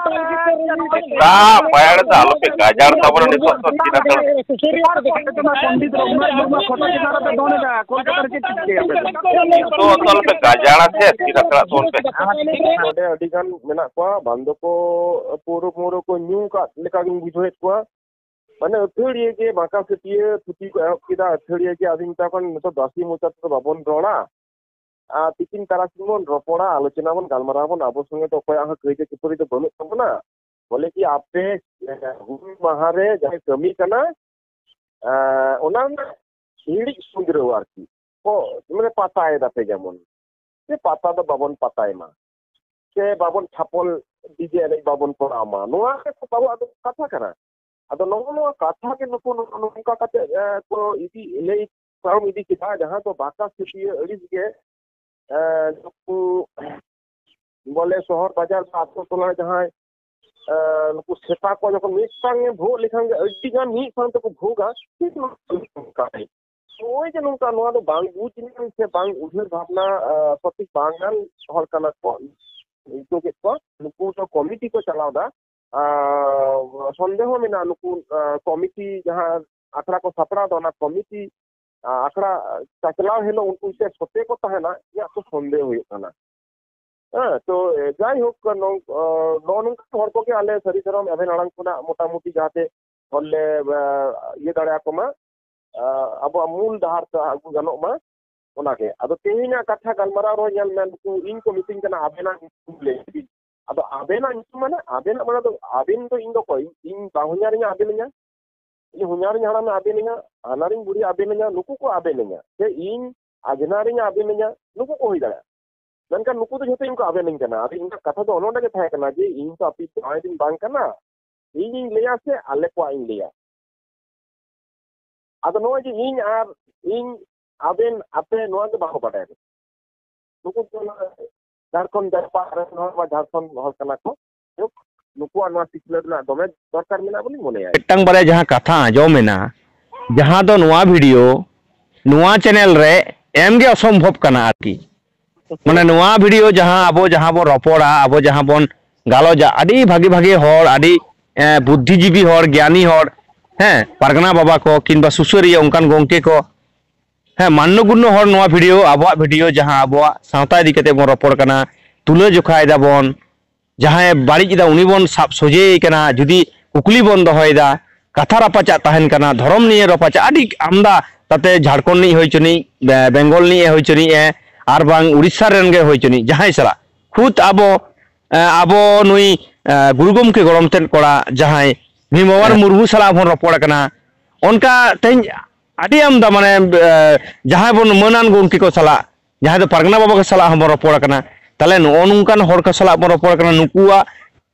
ᱥᱮᱛᱟᱜ ᱯᱟᱭᱟᱲ ᱫᱚ ᱟᱞᱚ ᱯᱮ ᱜᱟᱡᱟᱲ ᱛᱟᱵᱚᱱᱟ ᱱᱤᱛᱚᱜ ᱫᱚ, ᱪᱮᱫᱟᱜ ᱥᱮ ᱯᱚᱱᱰᱤᱛ ᱨᱚᱜᱷᱩᱱᱟᱛᱷ ᱢᱩᱨᱢᱩ ᱯᱷᱳᱴᱳ ᱪᱮᱛᱟᱱ ᱨᱮ ᱯᱮ ᱫᱚᱱ ᱮᱫᱟ, ᱠᱳᱞᱠᱟᱛᱟ ᱨᱮ ᱪᱮᱫ ᱪᱤᱠᱟᱹᱭᱟ ᱯᱮ? ᱱᱤᱛᱚᱜ ᱫᱚ ᱟᱞᱚ ᱯᱮ ᱜᱟᱡᱟᱲᱟ ᱥᱮ, ᱪᱮᱫᱟᱜ ᱥᱮ ᱯᱷᱳᱱ ᱯᱮ᱾ ᱱᱚᱰᱮ ᱟᱹᱰᱤ ᱜᱟᱱ ᱢᱮᱱᱟᱜ ᱠᱚᱣᱟ, ᱵᱟᱝ ᱫᱚᱠᱚ ᱯᱟᱹᱣᱨᱟᱹ ᱢᱟᱹᱣᱨᱟᱹ ᱠᱚ ᱧᱩ ᱟᱠᱟᱫ ᱞᱮᱠᱟ ᱜᱤᱧ ᱵᱩᱡᱷᱟᱹᱣᱮᱫ ᱠᱚᱣᱟ᱾ ᱢᱟᱱᱮ ᱟᱹᱛᱷᱟᱹᱲᱤᱭᱟᱹ ᱜᱮ ᱵᱟᱸᱠᱟ ᱥᱟᱹᱴᱤᱭᱟᱹ ᱛᱷᱩᱛᱤ ᱠᱚ ᱮᱦᱚᱵ ᱠᱮᱫᱟ, ᱟᱹᱛᱷᱟᱹᱲᱤᱭᱟᱹ ᱜᱮ᱾ ᱟᱫᱚᱧ ᱢᱮᱛᱟ ᱠᱚᱣᱟ, ᱱᱤᱛᱚᱜ ᱫᱚ ᱟᱥᱤ ᱢᱚᱪᱟ ᱛᱮᱫᱚ ᱵᱟᱵᱚᱱ ᱨᱚᱲᱟ, ᱟᱨ ᱛᱤᱠᱤᱱ ᱛᱟᱨᱟᱥᱤᱧ ᱵᱚᱱ ᱨᱚᱯᱚᱲᱟ, ᱟᱞᱳᱪᱚᱱᱟ ᱵᱚᱱ, ᱜᱟᱞᱢᱟᱨᱟᱣ ᱵᱚᱱ, ᱟᱵᱚ ᱥᱚᱸᱜᱮ ᱫᱚ ᱚᱠᱚᱭᱟᱜ ᱦᱚᱸ ᱠᱟᱹᱭᱡᱟᱹ ᱠᱷᱟᱹᱯᱟᱹᱨᱤ ᱫᱚ ᱵᱟᱹᱱᱩᱜ ᱛᱟᱵᱚᱱᱟ᱾ ᱵᱚᱞᱮ ᱠᱤ ᱟᱯᱮ, ᱮ, ᱦᱩᱞ ᱢᱟᱦᱟ ᱨᱮ ᱡᱟᱦᱟᱸᱭ ᱠᱟᱹᱢᱤ ᱠᱟᱱᱟ, ᱮ, ᱚᱱᱟ ᱨᱮᱱᱟᱜ ᱦᱤᱲᱤᱡ ᱥᱩᱫᱽᱨᱟᱹᱣ ᱟᱨᱠᱤ᱾ ᱠᱚ, ᱢᱟᱱᱮ ᱯᱟᱛᱟᱭ ᱫᱟᱯᱮ ᱡᱮᱢᱚᱱ, ᱥᱮ ᱯᱟᱛᱟ ᱫᱚ ᱵᱟᱵᱚᱱ ᱯᱟᱛᱟᱭ ᱢᱟ, ᱥᱮ ᱵᱟᱵᱚᱱ ᱪᱷᱟᱯᱚᱞ DJ ᱮᱱᱮᱡ ᱵᱟᱵᱚᱱ ᱠᱚᱨᱟᱣ ᱢᱟ, ᱱᱚᱣᱟ ᱜᱮ ᱟᱵᱚᱣᱟᱜ ᱫᱚ ᱠᱟᱛᱷᱟ ᱠᱟᱱᱟ᱾ ᱟᱫᱚ ᱱᱚᱜᱼᱚ ᱱᱚᱣᱟ ᱠᱟᱛᱷᱟ ᱜᱮ ᱱᱩᱠᱩ ᱱᱚᱜᱼᱚ ᱱᱚᱝᱠᱟ ᱠᱟᱛᱮ, ᱮ, ᱠᱚ ᱤᱫᱤ, ᱞᱟᱹᱭ ᱯᱟᱨᱚᱢ ᱤᱫᱤ ᱠᱮᱫᱟ, ᱡᱟᱦᱟᱸ ᱫᱚ ᱵᱟᱸᱠᱟ ᱥᱤᱯᱤᱭᱟᱹ ᱟᱹᱲᱤᱥ ᱜᱮ, ᱮ, ᱱᱩᱠᱩ ᱵᱚᱞᱮ ᱥᱚᱦᱚᱨ ᱵᱟᱡᱟᱨ ᱥᱮ ᱟᱛᱳ ᱴᱚᱞᱟ ᱨᱮ ᱡᱟᱦᱟᱸᱭ, ᱮ, ᱱᱩᱠᱩ ᱥᱮᱛᱟ ᱠᱚ ᱡᱚᱠᱷᱚᱱ ᱢᱤᱫ ᱥᱟᱝ ᱮ ᱵᱷᱳᱜ ᱞᱮᱠᱷᱟᱱ ᱜᱮ ᱟᱹᱰᱤ ᱜᱟᱱ ᱢᱤᱫ ᱥᱟᱝ ᱛᱮᱠᱚ ᱵᱷᱳᱜᱟ, ᱴᱷᱤᱠ ᱱᱚᱝᱠᱟ ᱜᱮ᱾ ᱱᱚᱜᱼᱚᱭ ᱡᱮ ᱱᱚᱝᱠᱟ, ᱱᱚᱣᱟ ᱫᱚ ᱵᱟᱝ ᱵᱩᱡᱽ ᱧᱟᱢ ᱥᱮ ᱵᱟᱝ ᱩᱭᱦᱟᱹᱨ ᱵᱷᱟᱵᱽᱱᱟ, ᱟ, ᱥᱚᱴᱷᱤᱠ ᱵᱟᱝ ᱜᱟᱱ ᱦᱚᱲ ᱠᱟᱱᱟ ᱠᱚ, ᱤᱭᱟᱹ ᱠᱮᱫ ᱠᱚᱣᱟ᱾ ᱱᱩᱠᱩ ᱫᱚ ᱠᱚᱢᱤᱴᱤ ᱠᱚ ᱪᱟᱞᱟᱣ ᱮᱫᱟ᱾ ᱟ, ᱥᱚᱱᱫᱮᱦᱚ ᱢᱮᱱᱟᱜᱼᱟ, ᱱᱩᱠᱩ, ᱟ, ᱠᱚᱢᱤᱴᱤ ᱡᱟᱦᱟᱸ ᱟᱠᱷᱲᱟ ᱠᱚ ᱥᱟᱯᱲᱟᱣ ᱮᱫᱟ, ᱚᱱᱟ ᱠᱚᱢᱤᱴᱤ, ᱟ, ᱟᱠᱷᱲᱟ ᱪᱟᱪᱞᱟᱣ ᱦᱤᱞᱳᱜ ᱩᱱᱠᱩ ᱪᱮᱫ ᱥᱚᱛᱮ ᱠᱚ ᱛᱟᱦᱮᱱᱟ, ᱤᱧᱟᱹᱜ ᱛᱚ ᱥᱚᱱᱫᱮᱦᱚ ᱦᱩᱭᱩᱜ ᱠᱟᱱᱟ᱾ ᱦᱮᱸ, ᱛᱚ, ᱮ, ᱡᱟᱭᱦᱳᱠ, ᱱᱚᱝ-, ᱚ, ᱱᱚᱜᱼᱚ ᱱᱚᱝᱠᱟ ᱦᱚᱲ ᱠᱚᱜᱮ ᱟᱞᱮ ᱥᱟᱹᱨᱤ ᱫᱷᱚᱨᱚᱢ ᱮᱵᱷᱮᱱ ᱟᱲᱟᱝ ᱠᱷᱚᱱᱟᱜ ᱢᱚᱴᱟᱢᱩᱴᱤ ᱡᱟᱦᱟᱸᱛᱮ ᱦᱚᱲ ᱞᱮ, ᱮ, ᱤᱭᱟᱹ ᱫᱟᱲᱮᱭᱟᱠᱚ ᱢᱟ, ᱟ, ᱟᱵᱚᱣᱟᱜ ᱢᱩᱞ ᱰᱟᱦᱟᱨ ᱛᱮ ᱟᱹᱜᱩ ᱜᱟᱱᱚᱜ ᱢᱟ, ᱚᱱᱟᱜᱮ᱾ ᱟᱫᱚ ᱛᱮᱦᱮᱧᱟᱜ ᱠᱟᱛᱷᱟ ᱜᱟᱞᱢᱟᱨᱟᱣ ᱨᱮᱦᱚᱸ ᱧᱮᱞ ᱢᱮ, ᱱᱩᱠᱩ ᱤᱧ ᱠᱚ ᱢᱤᱛᱟᱹᱧ ᱠᱟᱱᱟ, "ᱟᱵᱮᱱᱟᱜ ᱧᱩᱛᱩᱢ ᱞᱟᱹᱭ ᱵᱤᱱ᱾" ᱟᱫᱚ ᱟᱵᱮᱱᱟᱜ ᱧᱩᱛᱩᱢ ᱢᱟᱱᱮ, ᱟᱵᱮᱱᱟᱜ ᱢᱟᱱᱮ ᱫᱚ, ᱟᱵᱮᱱ ᱫᱚ ᱤᱧ ᱫᱚ ᱚᱠᱚᱭ? ᱤᱧ ᱵᱟᱦᱚᱧᱦᱟᱨᱤᱧ ᱟᱵᱮᱱᱟᱹᱧᱟ? ᱤᱧ ᱦᱚᱧᱦᱟᱨᱤᱧ ᱦᱟᱲᱟᱢᱮ ᱟᱵᱮᱱᱟᱹᱧᱟ, ᱦᱟᱱᱦᱟᱨᱤᱧ ᱵᱩᱲᱦᱤ ᱟᱵᱮᱱᱟᱹᱧᱟ, ᱱᱩᱠᱩ ᱠᱚ ᱟᱵᱮᱱᱟᱹᱧᱟ, ᱥᱮ ᱤᱧ ᱟᱡᱷᱱᱟᱨᱤᱧ ᱟᱵᱮᱱᱟᱹᱧᱟ, ᱱᱩᱠᱩ ᱠᱚ ᱦᱩᱭ ᱫᱟᱲᱮᱭᱟᱜᱼᱟ᱾ ᱢᱮᱱᱠᱷᱟᱱ ᱱᱩᱠᱩ ᱫᱚ ᱡᱷᱚᱛᱚ ᱤᱧ ᱠᱚ ᱟᱵᱮᱱᱟᱹᱧ ᱠᱟᱱᱟ᱾ ᱟᱫᱚ ᱤᱧᱟᱹᱜ ᱠᱟᱛᱷᱟ ᱫᱚ ᱚᱱᱮ ᱚᱸᱰᱮ ᱜᱮ ᱛᱟᱦᱮᱸ ᱠᱟᱱᱟ ᱡᱮ ᱤᱧ ᱛᱚ ᱟᱯᱮ ᱡᱟᱶᱟᱭ ᱫᱚᱧ ᱵᱟᱝ ᱠᱟᱱᱟ, ᱤᱧᱤᱧ ᱞᱟᱹᱭᱟ ᱥᱮ ᱟᱞᱮ ᱠᱚᱣᱟᱜ ᱤᱧ ᱞᱟᱹᱭᱟ? ᱟᱫᱚ ᱱᱚᱜᱼᱚᱭ ᱡᱮ ᱤᱧ ᱟᱨ ᱤᱧ, ᱟᱵᱮᱱ, ᱟᱯᱮ, ᱱᱚᱣᱟ ᱜᱮ ᱵᱟᱠᱚ ᱵᱟᱰᱟᱭᱟ᱾ ᱱᱩᱠᱩ ᱫᱚ ᱚᱱᱟ ᱡᱷᱟᱲᱠᱷᱚᱸᱰ ᱡᱟᱨᱯᱟ ᱨᱮᱱ ᱦᱚᱲ ᱢᱟ ᱡᱷᱟᱲᱠᱷᱚᱸᱰ ᱦᱚᱲ ᱠᱟᱱᱟ ᱠᱚ᱾ ᱡᱟᱭᱦᱳᱠ, ᱱᱩᱠᱩᱣᱟᱜ ᱱᱚᱣᱟ ᱥᱤᱠᱷᱱᱟᱹᱛ ᱨᱮᱱᱟᱜ ᱫᱚᱢᱮ ᱫᱚᱨᱠᱟᱨ ᱢᱮᱱᱟᱜ ᱵᱚᱞᱮᱧ ᱢᱚᱱᱮᱭᱟ᱾ ᱢᱤᱫᱴᱟᱝ ᱵᱟᱨᱭᱟ ᱡᱟᱦᱟᱸ ᱠᱟᱛᱷᱟ ᱟᱸᱡᱚᱢ ᱮᱱᱟ, ᱡᱟᱦᱟᱸ ᱫᱚ ᱱᱚᱣᱟ ᱵᱷᱤᱰᱤᱭᱳ ᱱᱚᱣᱟ ᱪᱮᱱᱮᱞ ᱨᱮ ᱮᱢ ᱜᱮ ᱚᱥᱚᱢᱵᱷᱚᱵ ᱠᱟᱱᱟ ᱟᱨᱠᱤ᱾ ᱢᱟᱱᱮ ᱱᱚᱣᱟ ᱵᱷᱤᱰᱤᱭᱳ ᱡᱟᱦᱟᱸ ᱟᱵᱚ ᱡᱟᱦᱟᱸ ᱵᱚᱱ ᱨᱚᱯᱚᱲᱟ, ᱟᱵᱚ ᱡᱟᱦᱟᱸ ᱵᱚᱱ ᱜᱟᱞᱚᱪᱟ, ᱟᱹᱰᱤ ᱵᱷᱟᱜᱤ ᱵᱷᱟᱜᱤ ᱦᱚᱲ, ᱟᱹᱰᱤ, ᱮ, ᱵᱩᱫᱽᱫᱷᱤᱡᱤᱵᱤ ᱦᱚᱲ, ᱜᱮᱭᱟᱱᱤ ᱦᱚᱲ, ᱦᱮᱸ, ᱯᱟᱨᱜᱟᱱᱟ ᱵᱟᱵᱟ ᱠᱚ ᱠᱤᱝᱵᱟ ᱥᱩᱥᱟᱹᱨᱤᱭᱟᱹ ᱚᱱᱠᱟᱱ ᱜᱚᱝᱠᱮ ᱠᱚ, ᱦᱮᱸ, ᱢᱟᱱᱱᱚ ᱜᱩᱱᱱᱚ ᱦᱚᱲ ᱱᱚᱣᱟ ᱵᱷᱤᱰᱤᱭᱳ, ᱟᱵᱚᱣᱟᱜ ᱵᱷᱤᱰᱤᱭᱳ ᱡᱟᱦᱟᱸ ᱟᱵᱚᱣᱟᱜ ᱥᱟᱶᱛᱟ ᱤᱫᱤ ᱠᱟᱛᱮ ᱵᱚᱱ ᱨᱚᱯᱚᱲ ᱠᱟᱱᱟ, ᱛᱩᱞᱟᱹ ᱡᱚᱠᱷᱟᱭ ᱫᱟᱵᱚᱱ, ᱡᱟᱦᱟᱸᱭ ᱵᱟᱹᱲᱤᱡ ᱮᱫᱟ ᱩᱱᱤ ᱵᱚᱱ ᱥᱟᱵ ᱥᱚᱡᱷᱮᱭᱮ ᱠᱟᱱᱟ, ᱡᱩᱫᱤ ᱠᱩᱠᱞᱤ ᱵᱚᱱ ᱫᱚᱦᱚᱭᱮᱫᱟ, ᱠᱟᱛᱷᱟ ᱨᱟᱯᱟᱪᱟᱜ ᱛᱟᱦᱮᱱ ᱠᱟᱱᱟ, ᱫᱷᱚᱨᱚᱢ ᱱᱤᱭᱮ ᱨᱟᱯᱟᱪᱟᱜ, ᱟᱹᱰᱤ ᱟᱢᱫᱟ, ᱛᱟᱛᱮ ᱡᱷᱟᱲᱠᱷᱚᱸᱰ ᱨᱤᱱᱤᱡ ᱦᱩᱭ ᱪᱩᱱᱤᱡ, ᱵᱮ-, ᱵᱮᱝᱜᱚᱞ ᱨᱤᱱᱤᱡ ᱮ ᱦᱩᱭ ᱪᱩᱱᱤᱡ ᱮ, ᱟᱨ ᱵᱟᱝ ᱩᱲᱤᱥᱥᱟ ᱨᱮᱱ ᱜᱮ ᱦᱩᱭ ᱪᱩᱱᱤᱡ, ᱡᱟᱦᱟᱸᱭ ᱥᱟᱞᱟᱜ ᱠᱷᱩᱫ ᱟᱵᱚ, ᱮ, ᱟᱵᱚ ᱱᱩᱭ, ᱮ, ᱜᱩᱨᱩ ᱜᱚᱢᱠᱮ ᱜᱚᱲᱚᱢ ᱛᱮᱫ ᱠᱚᱲᱟ ᱡᱟᱦᱟᱸᱭ ᱵᱷᱤᱢ ᱵᱟᱵᱟᱨ ᱦᱮᱸ᱾ ᱢᱩᱨᱢᱩ ᱥᱟᱞᱟᱜ ᱵᱚᱱ ᱨᱚᱯᱚᱲ ᱠᱟᱱᱟ, ᱚᱱᱠᱟ ᱛᱮᱦᱮᱧ ᱟᱹᱰᱤ ᱟᱢᱫᱟ, ᱢᱟᱱᱮ, ᱮ, ᱡᱟᱦᱟᱸᱭ ᱵᱚᱱ ᱢᱟᱹᱱᱟᱱ ᱜᱚᱢᱠᱮ ᱠᱚ ᱥᱟᱞᱟᱜ, ᱡᱟᱦᱟᱸᱭ ᱫᱚ ᱯᱟᱨᱜᱟᱱᱟ ᱵᱟᱵᱟ ᱠᱚ ᱥᱟᱞᱟᱜ ᱦᱚᱸᱵᱚᱱ ᱨᱚᱯᱚᱲ ᱠᱟᱱᱟ, ᱛᱟᱦᱞᱮ ᱱᱚᱜᱼᱚ ᱱᱚᱝᱠᱟᱱ ᱦᱚᱲ ᱠᱚ ᱥᱟᱞᱟᱜ ᱵᱚᱱ ᱨᱚᱯᱚᱲ ᱠᱟᱱᱟ, ᱱᱩᱠᱩᱣᱟᱜ,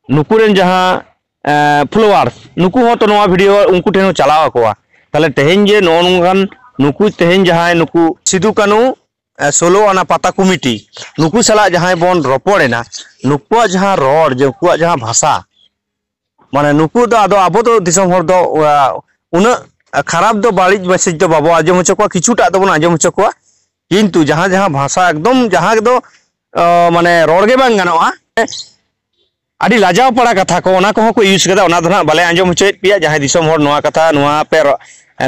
ᱱᱩᱠᱩ ᱨᱮᱱ ᱡᱟᱦᱟᱸ, ᱮ, followers, ᱱᱩᱠᱩ ᱦᱚᱸ ᱛᱚ ᱱᱚᱣᱟ ᱵᱷᱤᱰᱤᱭᱳ ᱩᱱᱠᱩ ᱴᱷᱮᱱ ᱦᱚᱸ ᱪᱟᱞᱟᱣ ᱟᱠᱚᱣᱟ᱾ ᱛᱟᱦᱞᱮ ᱛᱮᱦᱮᱧ ᱡᱮ ᱱᱚᱜᱼᱚ ᱱᱚᱝᱠᱟᱱ ᱱᱩᱠᱩ ᱛᱮᱦᱮᱧ ᱡᱟᱦᱟᱸᱭ ᱱᱩᱠᱩ ᱥᱤᱫᱩ ᱠᱟᱹᱱᱩ, ᱮ, ᱥᱳᱞᱳ ᱟᱱᱟ ᱯᱟᱛᱟ ᱠᱚᱢᱤᱴᱤ, ᱱᱩᱠᱩ ᱥᱟᱞᱟᱜ ᱡᱟᱦᱟᱸᱭ ᱵᱚᱱ ᱨᱚᱯᱚᱲ ᱮᱱᱟ, ᱱᱩᱠᱩᱣᱟᱜ ᱡᱟᱦᱟᱸ ᱨᱚᱲ, ᱡᱮ ᱩᱱᱠᱩᱣᱟᱜ ᱡᱟᱦᱟᱸ ᱵᱷᱟᱥᱟ, ᱢᱟᱱᱮ ᱱᱩᱠᱩ ᱫᱚ ᱟᱫᱚ ᱟᱵᱚ ᱫᱚ ᱫᱤᱥᱚᱢ ᱦᱚᱲ ᱫᱚ, ᱟ, ᱩᱱᱟᱹᱜ ᱠᱷᱟᱨᱟᱯ ᱫᱚ, ᱵᱟᱹᱲᱤᱡ ᱢᱮᱥᱮᱡᱽ ᱫᱚ ᱵᱟᱵᱚ ᱟᱸᱡᱚᱢ ᱦᱚᱪᱚ ᱠᱚᱣᱟ, ᱠᱤᱪᱷᱩᱴᱟᱜ ᱫᱚᱵᱚᱱ ᱟᱸᱡᱚᱢ ᱦᱚᱪᱚ ᱠᱚᱣᱟ᱾ ᱠᱤᱱᱛᱩ ᱡᱟᱦᱟᱸ ᱡᱟᱦᱟᱸ ᱵᱷᱟᱥᱟ ᱮᱠᱫᱚᱢ ᱡᱟᱦᱟᱸ ᱫᱚ ᱢᱟᱱᱮ ᱨᱚᱲ ᱜᱮ ᱵᱟᱝ ᱜᱟᱱᱚᱜᱼᱟ, ᱟᱹᱰᱤ ᱞᱟᱡᱟᱣ ᱯᱟᱲᱟ ᱠᱟᱛᱷᱟ ᱠᱚ, ᱚᱱᱟ ᱠᱚᱦᱚᱸ ᱠᱚ ᱤᱭᱩᱡᱽ ᱠᱟᱫᱟ᱾ ᱚᱱᱟ ᱫᱚ ᱱᱟᱦᱟᱜ ᱵᱟᱞᱮ ᱟᱸᱡᱚᱢ ᱦᱚᱪᱚᱭᱮᱫ ᱯᱮᱭᱟ᱾ ᱡᱟᱦᱟᱸᱭ ᱫᱤᱥᱚᱢ ᱦᱚᱲ, ᱱᱚᱣᱟ ᱠᱟᱛᱷᱟ, ᱱᱚᱣᱟ ᱯᱮ ᱨᱚ-,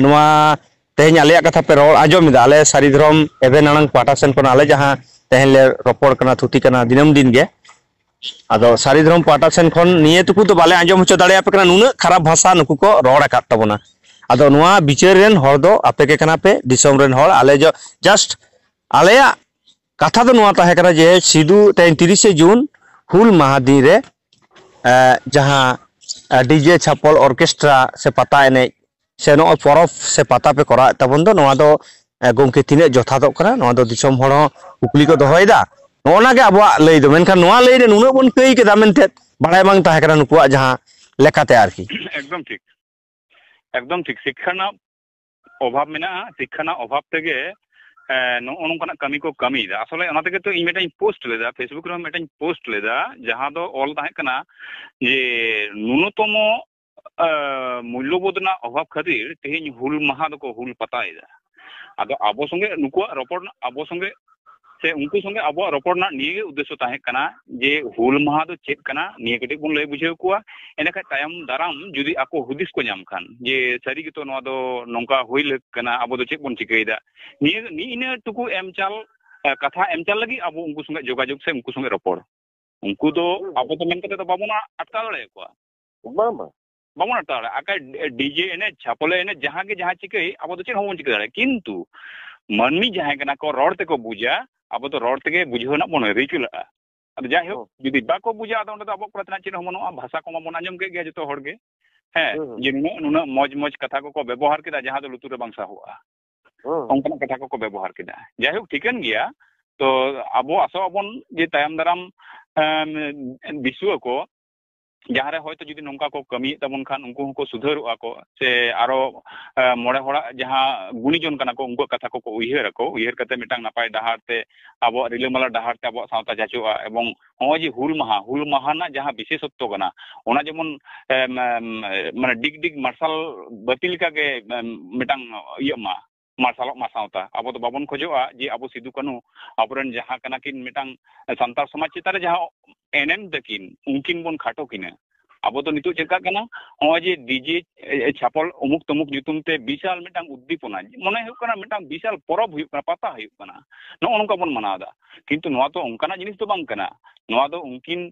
ᱱᱚᱣᱟ ᱛᱮᱦᱮᱧ ᱟᱞᱮᱭᱟᱜ ᱠᱟᱛᱷᱟ ᱯᱮ ᱨᱚᱲ ᱟᱸᱡᱚᱢ ᱮᱫᱟ, ᱟᱞᱮ ᱥᱟᱹᱨᱤ ᱫᱷᱚᱨᱚᱢ ᱮᱵᱷᱮᱱ ᱟᱲᱟᱝ ᱯᱟᱦᱴᱟ ᱥᱮᱱ ᱠᱷᱚᱱ ᱟᱞᱮ ᱡᱟᱦᱟᱸ ᱛᱮᱦᱮᱧ ᱞᱮ ᱨᱚᱯᱚᱲ ᱠᱟᱱᱟ, ᱛᱷᱩᱛᱤ ᱠᱟᱱᱟ ᱫᱤᱱᱟᱹᱢ ᱫᱤᱱ ᱜᱮ, ᱟᱫᱚ ᱥᱟᱹᱨᱤ ᱫᱷᱚᱨᱚᱢ ᱯᱟᱦᱴᱟ ᱥᱮᱱ ᱠᱷᱚᱱ ᱱᱤᱭᱟᱹ ᱴᱩᱠᱩ ᱫᱚ ᱵᱟᱞᱮ ᱟᱸᱡᱚᱢ ᱦᱚᱪᱚ ᱫᱟᱲᱮᱭᱟᱯᱮ ᱠᱟᱱᱟ, ᱱᱩᱱᱟᱹᱜ ᱠᱷᱟᱨᱟᱯ ᱵᱷᱟᱥᱟ ᱱᱩᱠᱩ ᱠᱚ ᱨᱚᱲ ᱟᱠᱟᱫ ᱛᱟᱵᱚᱱᱟ᱾ ᱟᱫᱚ ᱱᱚᱣᱟ ᱵᱤᱪᱟᱹᱨ ᱨᱮᱱ ᱦᱚᱲ ᱫᱚ ᱟᱯᱮ ᱜᱮ ᱠᱟᱱᱟ ᱯᱮ, ᱫᱤᱥᱚᱢ ᱨᱮᱱ ᱦᱚᱲ᱾ ᱟᱞᱮ ᱡᱚ-, ᱡᱟᱥᱴ ᱟᱞᱮᱭᱟᱜ ᱠᱟᱛᱷᱟ ᱫᱚ ᱱᱚᱣᱟ ᱛᱟᱦᱮᱸ ᱠᱟᱱᱟ ᱡᱮ ᱥᱤᱫᱩ, ᱛᱮᱦᱮᱧ ᱛᱤᱨᱤᱥᱮ ᱡᱩᱱ ᱦᱩᱞ ᱢᱟᱦᱟ ᱫᱤᱱ ᱨᱮ, ᱮ, ᱡᱟᱦᱟᱸ, ᱮ, ᱰᱤᱡᱮ ᱪᱷᱟᱯᱚᱞ, ᱚᱨᱠᱮᱥᱴᱨᱟ ᱥᱮ ᱯᱟᱛᱟ ᱮᱱᱮᱡ ᱥᱮ ᱱᱚᱜᱼᱚᱭ ᱯᱚᱨᱚᱵᱽ ᱥᱮ ᱯᱟᱛᱟ ᱯᱮ ᱠᱚᱨᱟᱣᱮᱫ ᱛᱟᱵᱚᱱ ᱫᱚ, ᱱᱚᱣᱟ ᱫᱚ, ᱮ, ᱜᱚᱢᱠᱮ, ᱛᱤᱱᱟᱹᱜ ᱡᱚᱛᱷᱟᱛᱚᱜ ᱠᱟᱱᱟ? ᱱᱚᱣᱟ ᱫᱚ ᱫᱤᱥᱚᱢ ᱦᱚᱲ ᱦᱚᱸ ᱠᱩᱠᱞᱤ ᱠᱚ ᱫᱚᱦᱚᱭᱮᱫᱟ᱾ ᱱᱚᱜᱼᱚ ᱱᱟ ᱜᱮ ᱟᱵᱚᱣᱟᱜ ᱞᱟᱹᱭ ᱫᱚ᱾ ᱢᱮᱱᱠᱷᱟᱱ ᱱᱚᱣᱟ ᱞᱟᱹᱭ ᱨᱮ ᱱᱩᱱᱟᱹᱜ ᱵᱚᱱ ᱠᱟᱹᱭ ᱠᱮᱫᱟ ᱢᱮᱱᱛᱮ ᱵᱟᱲᱟᱭ ᱵᱟᱝ ᱛᱟᱦᱮᱸ ᱠᱟᱱᱟ ᱱᱩᱠᱩᱣᱟᱜ ᱡᱟᱦᱟᱸ ᱞᱮᱠᱟᱛᱮ ᱟᱨᱠᱤ᱾ ᱮᱠᱫᱚᱢ ᱴᱷᱤᱠ, ᱮᱠᱫᱚᱢ ᱴᱷᱤᱠ᱾ ᱥᱤᱠᱠᱷᱟ ᱨᱮᱱᱟᱜ ᱚᱵᱷᱟᱵᱽ ᱢᱮᱱᱟᱜᱼᱟ, ᱥᱤᱠᱠᱷᱟ ᱨᱮᱱᱟᱜ ᱚᱵᱷᱟᱵᱽ ᱛᱮᱜᱮ, ᱮ, ᱱᱚᱜᱼᱚ ᱱᱚᱝᱠᱟᱱᱟᱜ ᱠᱟᱹᱢᱤ ᱠᱚ ᱠᱟᱹᱢᱤᱭᱮᱫᱟ᱾ ᱟᱥᱚᱞᱮ ᱚᱱᱟ ᱛᱮᱜᱮ ᱛᱚ ᱤᱧ ᱢᱤᱫᱴᱟᱝ ᱯᱳᱥᱴ ᱞᱮᱫᱟ, Facebook ᱨᱮᱦᱚᱸ ᱢᱤᱫᱴᱟᱝ ᱯᱳᱥᱴ ᱞᱮᱫᱟ, ᱡᱟᱦᱟᱸ ᱫᱚ ᱚᱞ ᱛᱟᱦᱮᱸ ᱠᱟᱱᱟ ᱡᱮ ᱱᱩᱱᱩᱛᱚᱢᱚ, ᱮ, ᱢᱩᱞᱞᱚᱵᱳᱫᱷ ᱨᱮᱱᱟᱜ ᱚᱵᱷᱟᱵᱽ ᱠᱷᱟᱹᱛᱤᱨ ᱛᱮᱦᱮᱧ ᱦᱩᱞ ᱢᱟᱦᱟ ᱫᱚᱠᱚ ᱦᱩᱞ ᱯᱟᱛᱟᱭᱮᱫᱟ᱾ ᱟᱫᱚ ᱟᱵᱚ ᱥᱚᱸᱜᱮ ᱱᱩᱠᱩᱣᱟᱜ ᱨᱚᱯᱚᱲ, ᱟᱵᱚ ᱥᱚᱸᱜᱮ ᱥᱮ ᱩᱱᱠᱩ ᱥᱚᱸᱜᱮ ᱟᱵᱚᱣᱟᱜ ᱨᱚᱯᱚᱲ ᱨᱮᱱᱟᱜ ᱱᱤᱭᱟᱹ ᱜᱮ ᱩᱫᱽᱫᱮᱥᱥᱚ ᱛᱟᱦᱮᱸ ᱠᱟᱱᱟ ᱡᱮ ᱦᱩᱞ ᱢᱟᱦᱟ ᱫᱚ ᱪᱮᱫ ᱠᱟᱱᱟ, ᱱᱤᱭᱟᱹ ᱠᱟᱹᱴᱤᱡ ᱵᱚᱱ ᱞᱟᱹᱭ ᱵᱩᱡᱷᱟᱹᱣ ᱠᱚᱣᱟ᱾ ᱮᱸᱰᱮᱠᱷᱟᱱ ᱛᱟᱭᱚᱢ ᱫᱟᱨᱟᱢ ᱡᱩᱫᱤ ᱟᱠᱚ ᱦᱩᱫᱤᱥ ᱠᱚ ᱧᱟᱢ ᱠᱷᱟᱱ ᱡᱮ ᱥᱟᱹᱨᱤ ᱜᱮᱛᱚ ᱱᱚᱣᱟ ᱫᱚ ᱱᱚᱝᱠᱟ ᱦᱩᱭ ᱞᱟᱹᱠ ᱠᱟᱱᱟ, ᱟᱵᱚ ᱫᱚ ᱪᱮᱫ ᱵᱚᱱ ᱪᱤᱠᱟᱹᱭᱮᱫᱟ, ᱱᱤᱭᱟᱹ, ᱱᱤᱭᱟᱹ ᱤᱱᱟᱹ ᱴᱩᱠᱩ ᱮᱢ ᱪᱟᱞ, ᱮ, ᱠᱟᱛᱷᱟ ᱮᱢ ᱪᱟᱞ ᱞᱟᱹᱜᱤᱫ ᱟᱵᱚ ᱩᱱᱠᱩ ᱥᱚᱸᱜᱮ ᱡᱳᱜᱟᱡᱳᱜᱽ ᱥᱮ ᱩᱱᱠᱩ ᱥᱚᱸᱜᱮ ᱨᱚᱯᱚᱲ᱾ ᱩᱱᱠᱩ ᱫᱚ ᱟᱵᱚ ᱫᱚ ᱢᱮᱱ ᱠᱟᱛᱮ ᱫᱚ ᱵᱟᱵᱚᱱ ᱟᱴᱠᱟᱣ ᱫᱟᱲᱮᱭᱟᱠᱚᱣᱟ᱾ ᱵᱟᱝ, ᱵᱟᱝ᱾ ᱵᱟᱵᱚᱱ ᱟᱴᱠᱟᱣ ᱫᱟᱲᱮᱭᱟᱜᱼᱟ᱾ ᱟᱠᱟ ᱰᱤᱡᱮ ᱮᱱᱮᱡ, ᱪᱷᱟᱯᱚᱞ ᱮᱱᱮᱡ, ᱡᱟᱦᱟᱸ ᱜᱮ ᱡᱟᱦᱟᱸ ᱪᱤᱠᱟᱹᱭ, ᱟᱵᱚ ᱫᱚ ᱪᱮᱫ ᱦᱚᱸ ᱵᱟᱵᱚᱱ ᱪᱤᱠᱟᱹ ᱫᱟᱲᱮᱭᱟᱜᱼᱟ᱾ ᱠᱤᱱᱛᱩ ᱢᱟᱹᱱᱢᱤ ᱡᱟᱦᱟᱸᱭ ᱠᱟᱱᱟ ᱠᱚ, ᱨᱚᱲ ᱛᱮᱠᱚ ᱵᱩᱡᱟ, ᱟᱵᱚ ᱫᱚ ᱨᱚᱲ ᱛᱮᱜᱮ ᱵᱩᱡᱷᱟᱹᱣ ᱨᱮᱱᱟᱜ ᱵᱚᱱ ᱨᱤᱠᱟᱹ ᱞᱟᱜᱼᱟ᱾ ᱟᱫᱚ ᱡᱟᱭᱦᱳᱠ, ᱦᱩᱸ᱾ ᱡᱩᱫᱤ ᱵᱟᱠᱚ ᱵᱩᱡᱟ, ᱟᱫᱚ ᱚᱸᱰᱮ ᱫᱚ ᱟᱵᱚᱣᱟᱜ ᱠᱚᱨᱟᱣ ᱛᱮᱱᱟᱜ ᱪᱮᱫ ᱦᱚᱸ ᱵᱟᱹᱱᱩᱜᱼᱟ᱾ ᱵᱷᱟᱥᱟ ᱠᱚᱢᱟ ᱵᱚᱱ ᱟᱸᱡᱚᱢ ᱠᱮᱫ ᱜᱮᱭᱟ ᱡᱚᱛᱚ ᱦᱚᱲ ᱜᱮ, ᱦᱮᱸ, ᱦᱩᱸ, ᱦᱩᱸ᱾ ᱡᱮ ᱱᱩᱱᱟᱹᱜ, ᱱᱩᱱᱟᱹᱜ ᱢᱚᱡᱽ ᱢᱚᱡᱽ ᱠᱟᱛᱷᱟ ᱠᱚᱠᱚ ᱵᱮᱵᱚᱦᱟᱨ ᱠᱮᱫᱟ, ᱡᱟᱦᱟᱸ ᱫᱚ ᱞᱩᱛᱩᱨ ᱨᱮ ᱵᱟᱝ ᱥᱟᱦᱚᱜᱼᱟ᱾ ᱦᱩᱸ᱾ ᱚᱱᱠᱟᱱᱟᱜ ᱠᱟᱛᱷᱟ ᱠᱚᱠᱚ ᱵᱮᱵᱚᱦᱟᱨ ᱠᱮᱫᱟ᱾ ᱡᱟᱭᱦᱳᱠ, ᱴᱷᱤᱠᱟᱹᱱ ᱜᱮᱭᱟ᱾ ᱛᱚ ᱟᱵᱚ ᱟᱥᱚᱜ ᱟᱵᱚᱱ ᱡᱮ ᱛᱟᱭᱚᱢ ᱫᱟᱨᱟᱢ, ᱮᱢ, ᱫᱤᱥᱩᱣᱟᱹ ᱠᱚ ᱡᱟᱦᱟᱸ ᱨᱮ ᱦᱚᱭᱛᱳ ᱡᱩᱫᱤ ᱱᱚᱝᱠᱟ ᱠᱚ ᱠᱟᱹᱢᱤᱭᱮᱫ ᱛᱟᱵᱚᱱ ᱠᱷᱟᱱ, ᱩᱱᱠᱩ ᱦᱚᱸᱠᱚ ᱥᱩᱫᱷᱟᱹᱨᱚᱜᱼᱟ ᱠᱚ, ᱥᱮ ᱟᱨᱚ, ᱮ, ᱢᱚᱬᱮ ᱦᱚᱲᱟᱜ ᱡᱟᱦᱟᱸ ᱜᱩᱱᱤᱡᱚᱱ ᱠᱟᱱᱟ ᱠᱚ, ᱩᱱᱠᱩᱣᱟᱜ ᱠᱟᱛᱷᱟ ᱠᱚᱠᱚ ᱩᱭᱦᱟᱹᱨ ᱟᱠᱚ, ᱩᱭᱦᱟᱹᱨ ᱠᱟᱛᱮ ᱢᱤᱫᱴᱟᱝ ᱱᱟᱯᱟᱭ ᱰᱟᱦᱟᱨ ᱛᱮ ᱟᱵᱚᱣᱟᱜ ᱨᱤᱞᱟᱹᱢᱟᱞᱟ ᱰᱟᱦᱟᱨ ᱛᱮ ᱟᱵᱚᱣᱟᱜ ᱥᱟᱶᱛᱟ ᱪᱟᱪᱳᱜᱼᱟ᱾ ᱮᱵᱚᱝ ᱱᱚᱜᱼᱚᱭ ᱡᱮ ᱦᱩᱞ ᱢᱟᱦᱟ, ᱦᱩᱞ ᱢᱟᱦᱟ ᱨᱮᱱᱟᱜ ᱡᱟᱦᱟᱸ ᱵᱤᱥᱮᱥᱚᱛᱛᱚ ᱠᱟᱱᱟ, ᱚᱱᱟ ᱡᱮᱢᱚᱱ, ᱮᱢ, ᱮᱢ, ᱢᱟᱱᱮ ᱰᱤᱜᱽ ᱰᱤᱜᱽ ᱢᱟᱨᱥᱟᱞ ᱵᱟᱹᱛᱤ ᱞᱮᱠᱟᱜᱮ, ᱮᱢ, ᱢᱤᱫᱴᱟᱝ ᱤᱭᱟᱹᱜ ᱢᱟ, ᱢᱟᱨᱥᱟᱞᱚᱜ ᱢᱟ ᱥᱟᱶᱛᱟ᱾ ᱟᱵᱚ ᱫᱚ ᱵᱟᱵᱚᱱ ᱠᱷᱚᱡᱚᱜᱼᱟ ᱡᱮ ᱟᱵᱚ ᱥᱤᱫᱩ ᱠᱟᱹᱱᱦᱩ ᱟᱵᱚᱨᱮᱱ ᱡᱟᱦᱟᱸ ᱠᱟᱱᱟ ᱠᱤᱱ, ᱢᱤᱫᱴᱟᱝ ᱥᱟᱱᱛᱟᱲ ᱥᱚᱢᱟᱡᱽ ᱪᱮᱛᱟᱱ ᱨᱮ ᱡᱟᱦᱟᱸ ᱮᱱᱮᱢ ᱛᱟᱹᱠᱤᱱ, ᱩᱱᱠᱤᱱ ᱵᱚᱱ ᱠᱷᱟᱴᱚ ᱠᱤᱱᱟ᱾ ᱟᱵᱚ ᱫᱚ ᱱᱤᱛᱚᱜ ᱪᱮᱫ ᱠᱟᱜ ᱠᱟᱱᱟ, ᱱᱚᱜᱼᱚᱭ ᱡᱮ ᱰᱤᱡᱮ, ᱮ, ᱪᱷᱟᱯᱚᱞ, ᱚᱢᱩᱠ ᱛᱚᱢᱩᱠ ᱧᱩᱛᱩᱢ ᱛᱮ ᱵᱤᱥᱟᱞ ᱢᱤᱫᱴᱟᱝ ᱩᱫᱽᱫᱤᱯᱚᱱᱟ, ᱢᱚᱱᱮ ᱦᱩᱭᱩᱜ ᱠᱟᱱᱟ ᱢᱤᱫᱴᱟᱝ ᱵᱤᱥᱟᱞ ᱯᱚᱨᱚᱵᱽ ᱦᱩᱭᱩᱜ ᱠᱟᱱᱟ, ᱯᱟᱛᱟ ᱦᱩᱭᱩᱜ ᱠᱟᱱᱟ, ᱱᱚᱜᱼᱚ ᱱᱚᱝᱠᱟ ᱵᱚᱱ ᱢᱟᱱᱟᱣ ᱮᱫᱟ᱾ ᱠᱤᱱᱛᱩ ᱱᱚᱣᱟ ᱫᱚ ᱚᱱᱠᱟᱱᱟᱜ ᱡᱤᱱᱤᱥ ᱫᱚ ᱵᱟᱝ ᱠᱟᱱᱟ᱾ ᱱᱚᱣᱟ ᱫᱚ ᱩᱱᱠᱤᱱ,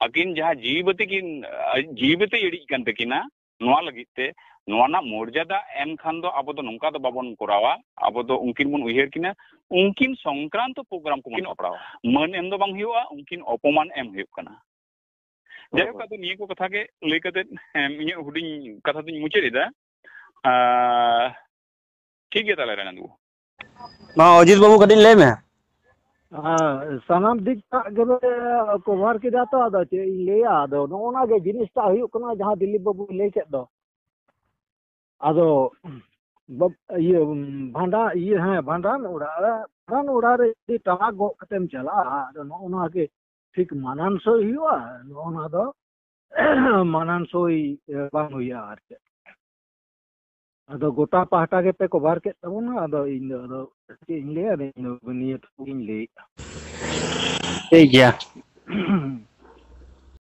ᱟᱹᱠᱤᱱ ᱡᱟᱦᱟᱸ ᱡᱤᱣᱤ ᱵᱟᱹᱛᱤ ᱠᱤᱱ, ᱟ, ᱡᱤᱣᱤ ᱵᱟᱹᱛᱤ ᱤᱲᱤᱡ ᱠᱟᱱ ᱛᱟᱹᱠᱤᱱᱟ, ᱱᱚᱣᱟ ᱞᱟᱹᱜᱤᱫ ᱛᱮ ᱱᱚᱣᱟ ᱨᱮᱱᱟᱜ ᱢᱚᱨᱡᱟᱫᱟ ᱮᱢ ᱠᱷᱟᱱ ᱫᱚ ᱟᱵᱚ ᱫᱚ ᱱᱚᱝᱠᱟ ᱫᱚ ᱵᱟᱵᱚᱱ ᱠᱚᱨᱟᱣᱟ᱾ ᱟᱵᱚ ᱫᱚ ᱩᱱᱠᱤᱱ ᱵᱚᱱ ᱩᱭᱦᱟᱹᱨ ᱠᱤᱱᱟ, ᱩᱱᱠᱤᱱ ᱥᱚᱝᱠᱨᱟᱱᱛᱚ ᱯᱨᱳᱜᱨᱟᱢ ᱠᱚᱵᱚᱱ ᱥᱟᱯᱲᱟᱣᱟ᱾ ᱢᱟᱹᱱ ᱮᱢ ᱫᱚ ᱵᱟᱝ ᱦᱩᱭᱩᱜᱼᱟ, ᱩᱱᱠᱤᱱ ᱚᱯᱚᱢᱟᱱ ᱮᱢ ᱦᱩᱭᱩᱜ ᱠᱟᱱᱟ᱾ ᱡᱟᱭᱦᱳᱠ, ᱟᱫᱚ ᱱᱤᱭᱟᱹ ᱠᱚ ᱠᱟᱛᱷᱟ ᱜᱮ ᱞᱟᱹᱭ ᱠᱟᱛᱮ, ᱮᱢ, ᱤᱧᱟᱹᱜ ᱦᱩᱰᱤᱧ ᱠᱟᱛᱷᱟ ᱫᱚᱧ ᱢᱩᱪᱟᱹᱫ ᱮᱫᱟ᱾ ᱟᱨ ᱴᱷᱤᱠ ᱜᱮᱭᱟ ᱛᱟᱦᱞᱮ, ᱨᱟᱭᱱᱟᱱᱫ ᱵᱟᱹᱵᱩ᱾ ᱢᱟ ᱚᱡᱤᱛ ᱵᱟᱹᱵᱩ, ᱠᱟᱹᱴᱤᱡ ᱞᱟᱹᱭ ᱢᱮ᱾ ᱦᱮᱸ, ᱥᱟᱱᱟᱢ ᱫᱤᱠ ᱴᱟᱜ ᱜᱮᱞᱮ ᱠᱚᱵᱷᱟᱨ ᱠᱮᱫᱟ ᱛᱚ, ᱟᱫᱚ ᱪᱮᱫ ᱤᱧ ᱞᱟᱹᱭᱟ? ᱟᱫᱚ ᱱᱚᱜᱼᱚ ᱱᱟ ᱜᱮ ᱡᱤᱱᱤᱥᱴᱟᱜ ᱦᱩᱭᱩᱜ ᱠᱟᱱᱟ, ᱡᱟᱦᱟᱸ ᱫᱤᱞᱤᱯ ᱵᱟᱹᱵᱩᱭ ᱞᱟᱹᱭ ᱠᱮᱫ ᱫᱚ᱾ ᱟᱫᱚ ᱵᱟᱵ-, ᱤᱭᱟᱹ, ᱵᱷᱟᱸᱰᱟᱱ, ᱤᱭᱟᱹ, ᱦᱮᱸ, ᱵᱷᱟᱸᱰᱟᱱ ᱚᱲᱟᱜ ᱨᱮ, ᱵᱷᱟᱸᱰᱟᱱ ᱚᱲᱟᱜ ᱨᱮ ᱡᱩᱫᱤ ᱴᱟᱢᱟᱠ ᱜᱚᱜ ᱠᱟᱛᱮᱢ ᱪᱟᱞᱟᱜᱼᱟ, ᱟᱫᱚ ᱱᱚᱜᱼᱚ ᱱᱚᱣᱟ ᱜᱮ ᱴᱷᱤᱠ ᱢᱟᱱᱟᱱ ᱥᱳᱭ ᱦᱩᱭᱩᱜᱼᱟ? ᱱᱚᱜᱼᱚ ᱱᱚᱣᱟ ᱫᱚ ᱢᱟᱱᱟᱱ ᱥᱳᱭ, ᱮ, ᱵᱟᱝ ᱦᱩᱭᱩᱜᱼᱟ ᱟᱨ ᱪᱮᱫ᱾ ᱟᱫᱚ ᱜᱚᱴᱟ ᱯᱟᱦᱴᱟ ᱜᱮᱯᱮ ᱠᱚᱵᱷᱟᱨ ᱠᱮᱫ ᱛᱟᱵᱚᱱᱟ, ᱟᱫᱚ ᱤᱧ ᱫᱚ ᱟᱫᱚ ᱪᱮᱫ ᱤᱧ ᱞᱟᱹᱭᱟ, ᱟᱫᱚ ᱤᱧ ᱫᱚ ᱱᱤᱭᱟᱹ ᱴᱩᱠᱩ ᱜᱤᱧ ᱞᱟᱹᱭᱮᱫᱼᱟ᱾ ᱴᱷᱤᱠ ᱜᱮᱭᱟ᱾